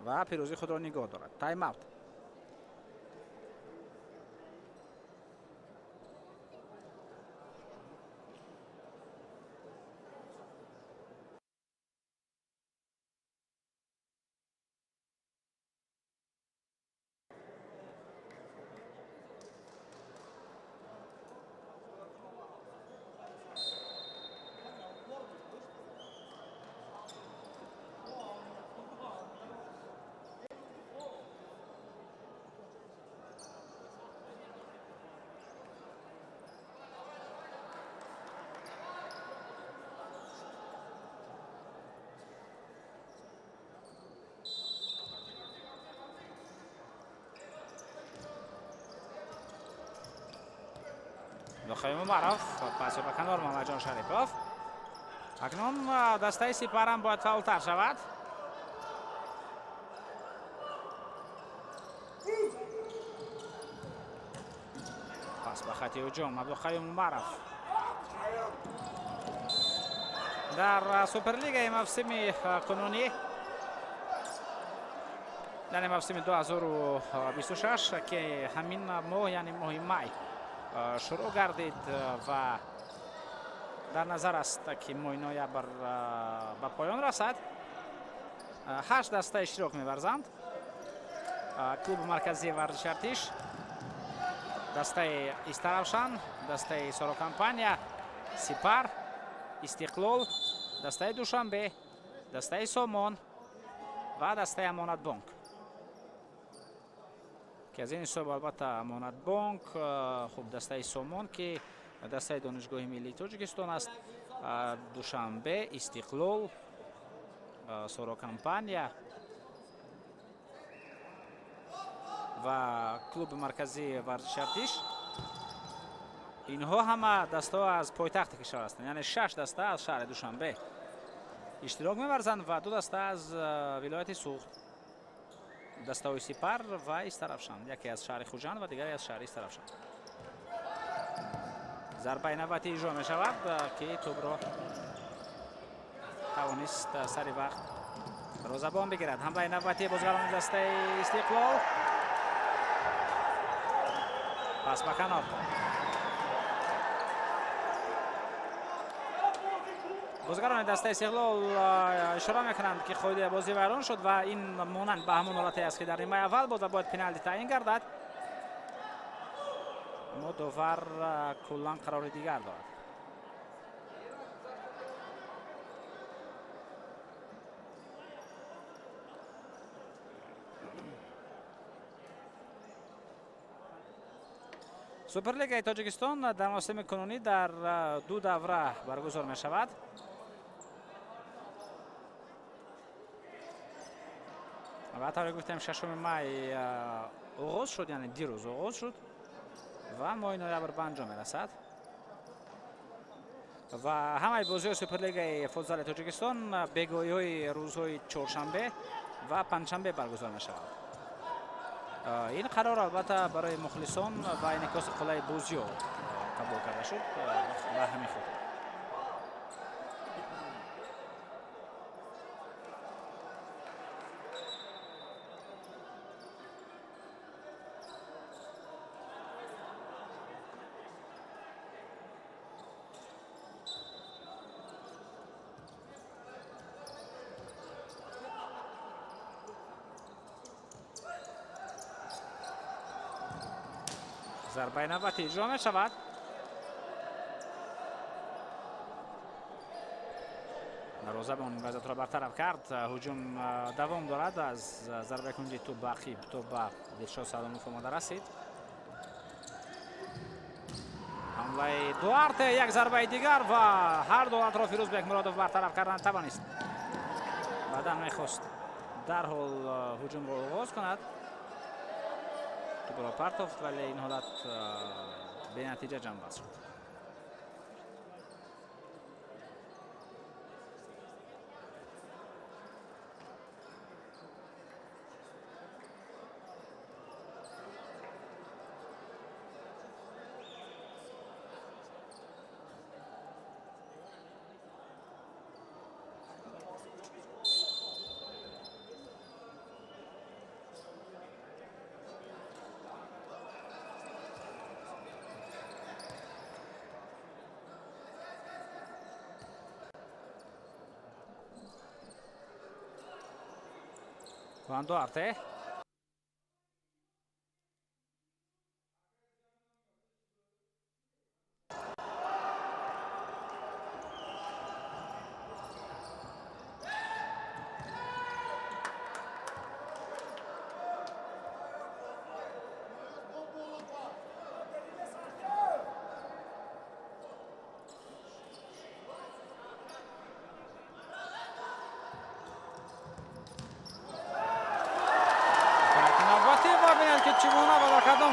ва пирӯзии худро нигоҳ дорад. Тайм-аут. Абдуқаюм Умаров, паси ба канор, Муҳаммадҷон Шарипов. Акнун дастаи Сипарам бояд фаъолтар шавад. Пас ба хати ҳуҷум, Абдуқаюм Умаров. Дар Суперлигаи мавсими кунунӣ, яъне мавсими 2026, ки ҳамин моҳ, яъне моҳи май шурӯъ гардид ва дар назар аст, ки моҳи ноябр ба поён расад, ҳашт даста иштирок меварзанд. Клуби марказии варзиши Артиш, дастаи Истаравшан, дастаи Сорокомпания, Сипар, Истиқлол, дастаи Душанбе, дастаи Сомон ва дастаи Амонатбонк, ки аз ин ҳисоб албатта Амонатбонк, хуб, дастаи Сомон, ки дастаи Донишгоҳи миллии Тоҷикистон аст, Душанбе, Истиқлол, Сорокомпания ва клуби марказии варзиши Артиш, инҳо ҳама дастаҳо аз пойтахти кишвар ҳастанд. Яъне шаш даста аз шаҳри Душанбе иштирок меварзанд ва ду даста аз вилояти Суғд, дастаҳои Сипар ва Истаравшан, яке аз шаҳри Хуҷанд ва дигаре аз шаҳри Истаравшан. Зарбаи навбатӣ иҷро мешавад, ки тӯбро тавонист сари вақт дарвозабон бигирад. Ҳамлаи навбатии бозигарони дастаи Истиқлол, пас ба канор. Бозигарони дастаи Истиқлол ишора мекунанд, ки қоидаи бозӣ вайрон шуд ва ин монанд ба ҳамон ҳолате аст, ки дар нимаи аввал буд ва бояд пеналти таъин гардад. Аммо довар куллан қарори дигар дорад. Суперлигаи Тоҷикистон дар мавсими кунунӣ дар ду давра баргузор мешавад. Ва тавре гуфтем, 6 май оғоз шуд, яъне дирӯз оғоз шуд ва моҳи ноябр ба анҷом мерасад. Ва ҳамаи бозиҳои Суперлигаи футзали Тоҷикистон бегоҳиҳои рӯзҳои чоршанбе ва панҷшанбе баргузор мешавад. Ин қарор албатта барои мухлисон ва инъикоси қуллаи бозиҳо қабул карда шуд ба ҳамин хотир. Зарбаи навбатӣ иҷро мешавад. Дарвозабон вазъиятро бартараф кард. Ҳуҷум давом дорад. Аз зарбаи кунҷи тӯб ба ақиб, тӯб ба Дилшод Саломов омода расид. Ҳамлаи Дуарте, як зарбаи дигар ва ҳар ду ҳолатро Фирӯз Бекмуродов бартараф кардан тавонист. Баъдан мехост дарҳол ҳуҷумро оғоз кунад. Тӯбро партофт, вале ин ҳолат бенатиҷа ҷамъбаст шуд. Juan Duarte.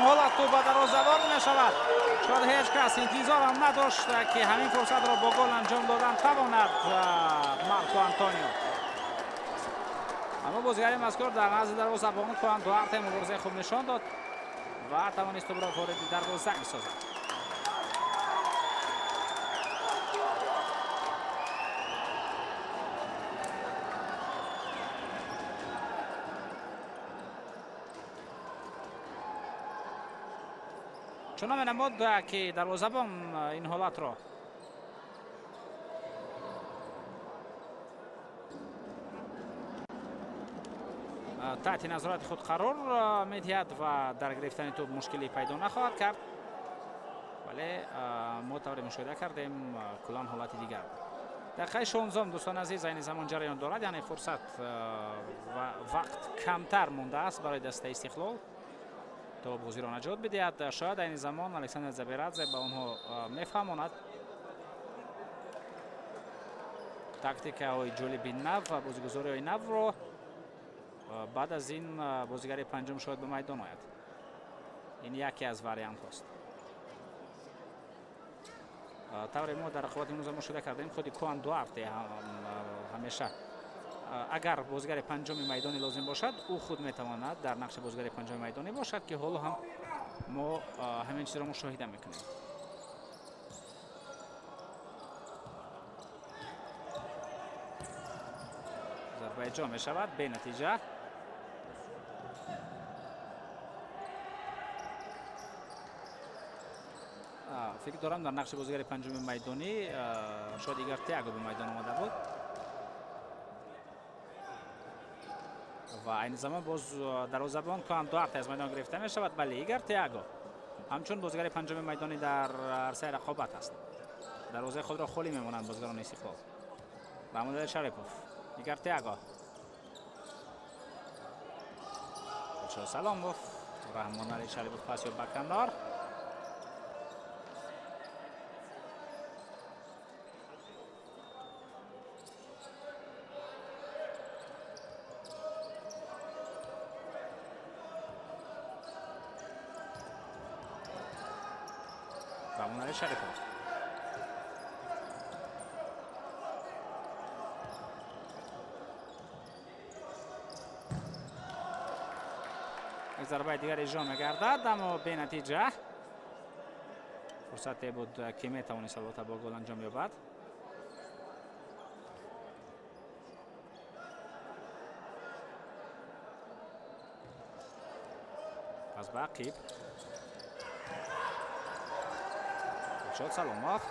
ҳолат тӯб ба дарвоза ворид мешавад. Шояд ҳеҷ кас интизорам надошт, ки ҳамин фурсатро бо гол анҷом додан тавонад Марко Антонио. Аммо бозигари мазкур дар назди дарвозабон Куан Дуарте муборизаи хуб нишон дод ва тавонист тӯбро вориди дарвоза бисозад. Чунон менамуд, ки дарвозабон ин ҳолатро таҳти назорати худ қарор медиҳад ва дар гирифтани тӯб мушкилӣ пайдо нахоҳад кард, вале мо тавре мушоҳида кардем, куллан ҳолати дигар буд. Дақиқаи 16 дӯстони азиз айни замон ҷараён дорад, яъне фурсат ва вақт камтар мондааст барои дастаи Истиқлол то бозиро наҷот бидиҳад. Шояд айни замон Александр Забирадзе ба онҳо мефаҳмонад тактикаҳои ҷолиби нав ва бозигузориҳои навро. Баъд аз ин бозигари панҷум шояд ба майдон ояд. Ин яке аз вариантҳост. Тавре мо дар рақобати имрӯза мушоҳида кардем, худи Куан Дуарте ҳамеша агар бозигари панҷуми майдонӣ лозим бошад, ӯ худ метавонад дар нақши бозигари панҷуми майдонӣ бошад, ки ҳоло ҳам мо ҳамин чизро мушоҳида мекунем. Зарба иҷро мешавад бенатиҷа. Фикр дорам дар нақши бозигари панҷуми майдонӣ шояд Игор Тиаго ба майдон омада буд ва айни замон боз дарвозабон Куан Дуарте аз майдон гирифта мешавад. Бале, Игор Тиаго ҳамчун бозигари панҷуми майдонӣ дар арсаи рақобат аст. Дарвозаи худро холӣ мемонанд бозигарони Истиқлол. Раҳмоналӣ Шарипов, Игор Тиаго, Саломов, Раҳмоналӣ Шарипов пас ё ба канор. Раҳмоналӣ Шарипов. Зарбаи дигар иҷро мегардад, аммо бенатиҷа. Фурсате буд, ки метавонист албатта бо гол анҷом ёбад. Пас ба ақиб. Дилшод Саломов.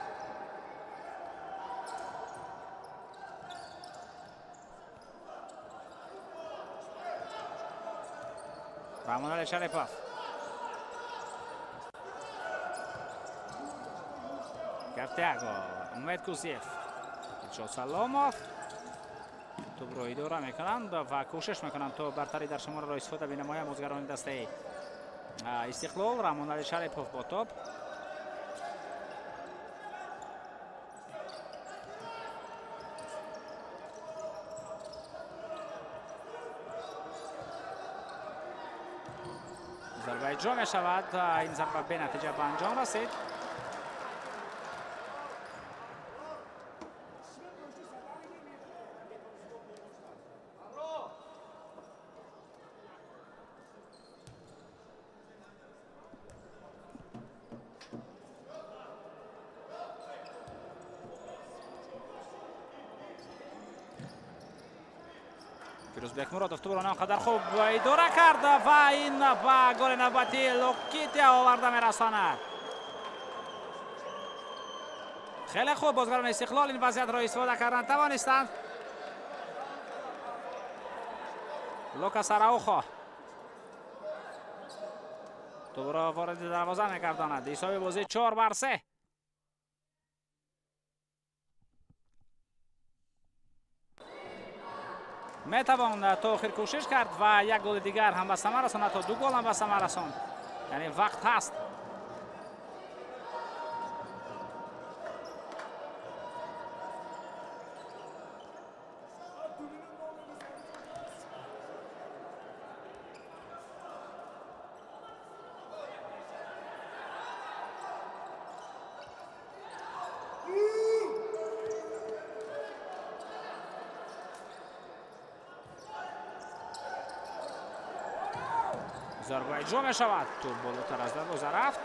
Раҳмоналӣ Шарипов. Игор Тиаго, Умед Кузиев, Дилшод Саломов тӯбро идора мекунанд ва кӯшиш мекунанд то бартарӣ дар шумораро истифода бинамоянд бозигарони дастаи Истиқлол. Раҳмоналӣ Шарипов бо тӯб. Зарба иҷро мешавад. Ин зарба бенатиҷа ба анҷом расид. Фирӯзбек Муродов тӯбро он қадар хуб идора кард ва ин ба голи навбатии Локития оварда мерасонад. Хеле хуб бозигарони Истиқлол ин вазъиятро истифода кардан тавонистанд. Лукас Араухо тӯбро вориди дарвоза мегардонад. Ҳисоби бозӣ 4-3. Метавон то охир кӯшиш кард ва як голи дигар ҳам ба самар расонад, то ду гол ҳам ба самар расонд. Яъне вақт ҳаст. Зарба иҷро мешавад. Тӯб болотар аз дарвоза рафт.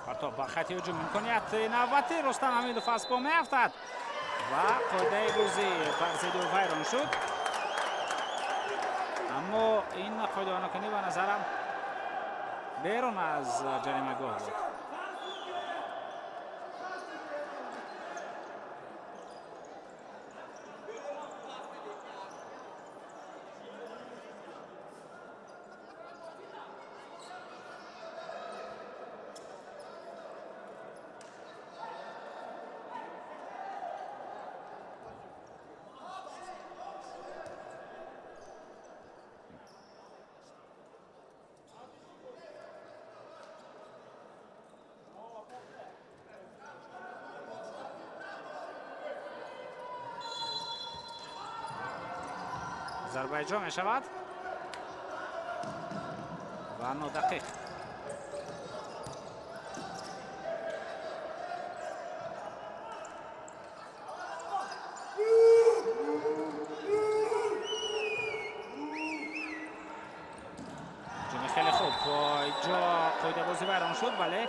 Партоб ба хати ҳуҷум, имконияти навбатӣ. Рустам Ҳамидов аз по меафтад ва қоидаи бозӣ бар зидди ӯ вайрон шуд. Аммо ин қоидавайронкунӣ ба назарам берун аз ҷаримагоҳ буд. Зарба иҷро мешавад ва нодақиқ. Ҳуҷуми хеле хуб. Инҷо қоидабозӣ вайрон шуд, вале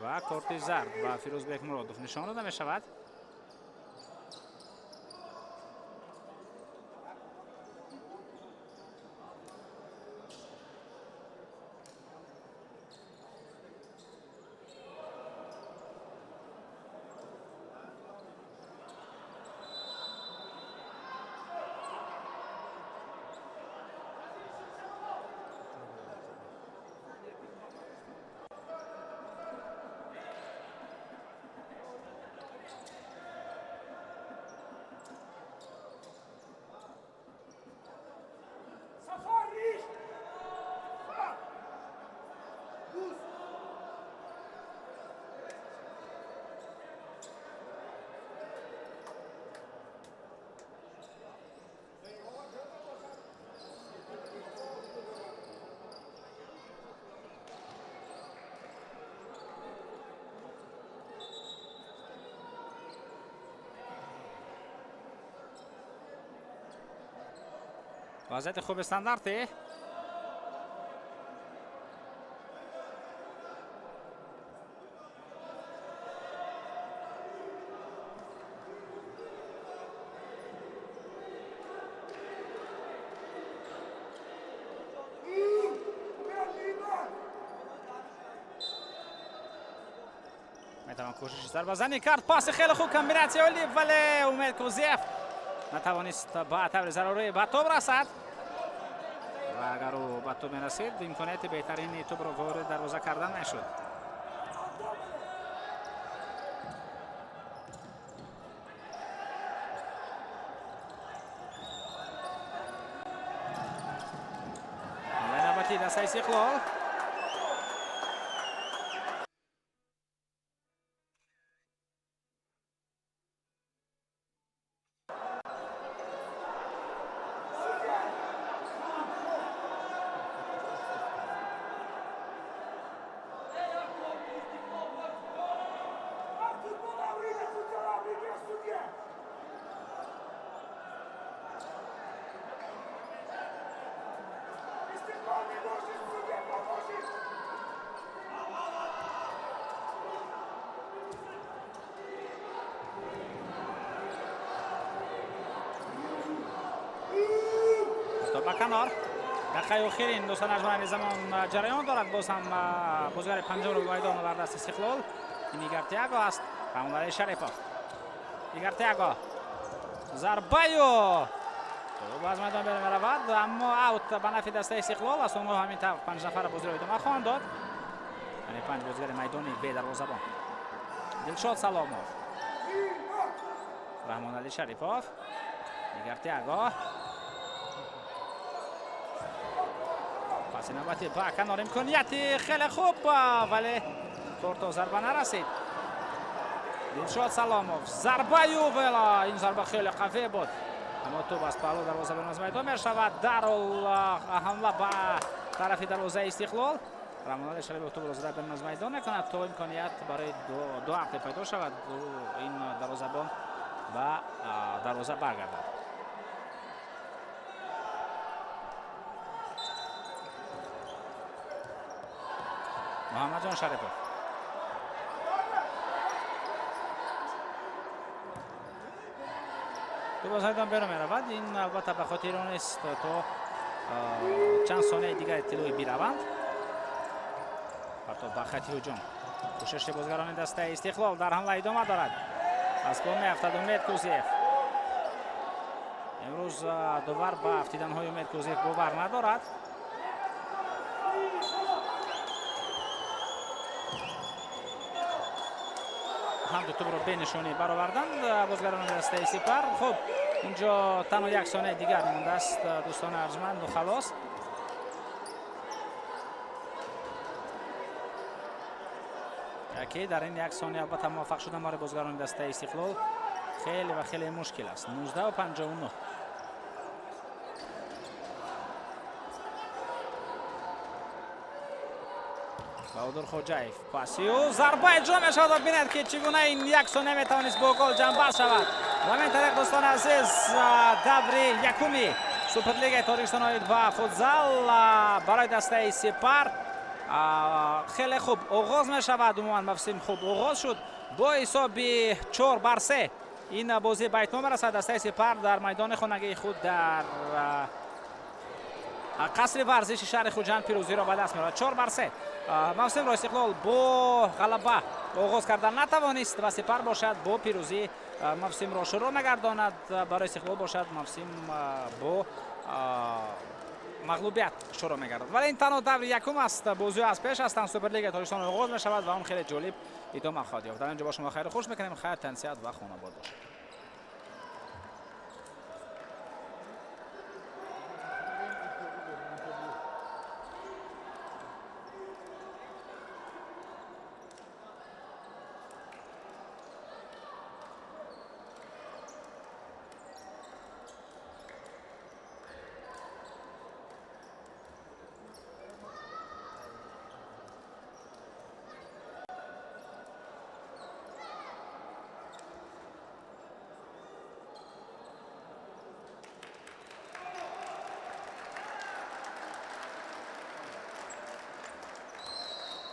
ва корти зард ба Фирӯзбек Муродов нишон дода мешавад. Вазъияти хуби стандарти. Метавон кӯшиши зарбазанӣ кард. Паси хеле хуб, комбинатсия олӣ, вале Умед Кӯзиев натавонист ба таври зарурӣ ба тӯб расад. Ва агар ӯ ба тӯб мерасид, имконияти беҳтарини тӯбро ворид дарвоза кардан мешуд. Ҳамлаи навбатӣ дастаи Истиқлол. канор. Дақиқаи охирин дӯстон арҷманд замон ҷараён дорад. Боз ҳам бозигари панҷумро ба майдон овардааст Истиқлол. Ин Игор Тиаго аст. Раҳмоналӣ Шарипов. Игор Тиаго зарбаю тӯб аз майдон берун меравад, аммо аут ба нафи дастаи Истиқлол аст. Онҳо ҳамин тавр 5 нафара бозиро идома хоҳанд дод. Яъне 5 бозигари майдони бедарвозабон. Дилшод Саломов, Раҳмоналӣ Шарипов, Игор Тиаго. Паси навбати ба канор, имконияти хеле хуб, вале кор то зарба нарасид. Дилшод Саломов зарбаю вела, ин зарба хеле қавӣ буд, аммо тӯб аз паҳлӯ дарвоза берун аз майдон мешавад. Дарол ҳамла ба тарафи дарвозаи Истиқлол. Раҳмоналӣ Шарипов тӯбро зада берун аз майдон мекунад то имконият барои ду ҳаққе пайдо шавад, ин дарвозабон ба дарвоза баргардад. Муҳаммадҷон Шарипов. Тӯб аз майдон берун меравад. Ин албатта ба хотири он нест то чанд сонияи дигари тиллоӣ бираванд. Партоб ба хати ҳуҷум. Кӯшиши бозигарони дастаи Истиқлол дар ҳамла идома дорад. Аз по меафтад Умед Кӯзиев. Имрӯз довар ба афтиданҳои Умед Кӯзиев бовар надорад. Ҳам ду тӯбро бенишонӣ бароварданд бозигарони дастаи Сипар. Хуб, инҷо танҳо як сонияи дигар мондааст дӯстони арҷманд, халос. Яке дар ин як сония албатта муваффақ шудан барои бозигарони дастаи Истиқлол хеле ва хеле мушкил аст. 19:59. Баҳодур Хоҷаев пасию зарба иҷро мешавад ва бинед ки чӣ гуна ин як сония метавонист бо гол ҷамъбаст шавад. Ва ҳамин тариқ дӯстони азиз, даври якуми Суперлигаи Тоҷикистон оид ба футзал барои дастаи Сипар хеле хуб оғоз мешавад. Умуман мавсим хуб оғоз шуд бо ҳисоби 4-3. Ин бозӣ ба итмом мерасад. Дастаи Сипар дар майдони хонагии худ дар қасри варзиши шаҳри Хуҷанд пирӯзиро ба даст меорад. 4-3. Мавсимро Истиқлол бо ғалаба оғоз карда натавонист ва Сипар бошад бо пирӯзӣ мавсимро шурӯъ мегардонад. Барои Истиқлол бошад мавсим бо мағлубият шурӯъ мегардад. Вале ин танҳо даври якум аст. Бозиҳо аз пеш ҳастанд. Суперлигаи Тоҷикистон оғоз мешавад ва он хеле ҷолиб идома хоҳад ёфт. Дар ин ҷо бо шумо хайру хуш мекунем. Хайр, тансиҳат ва хонобод бошед.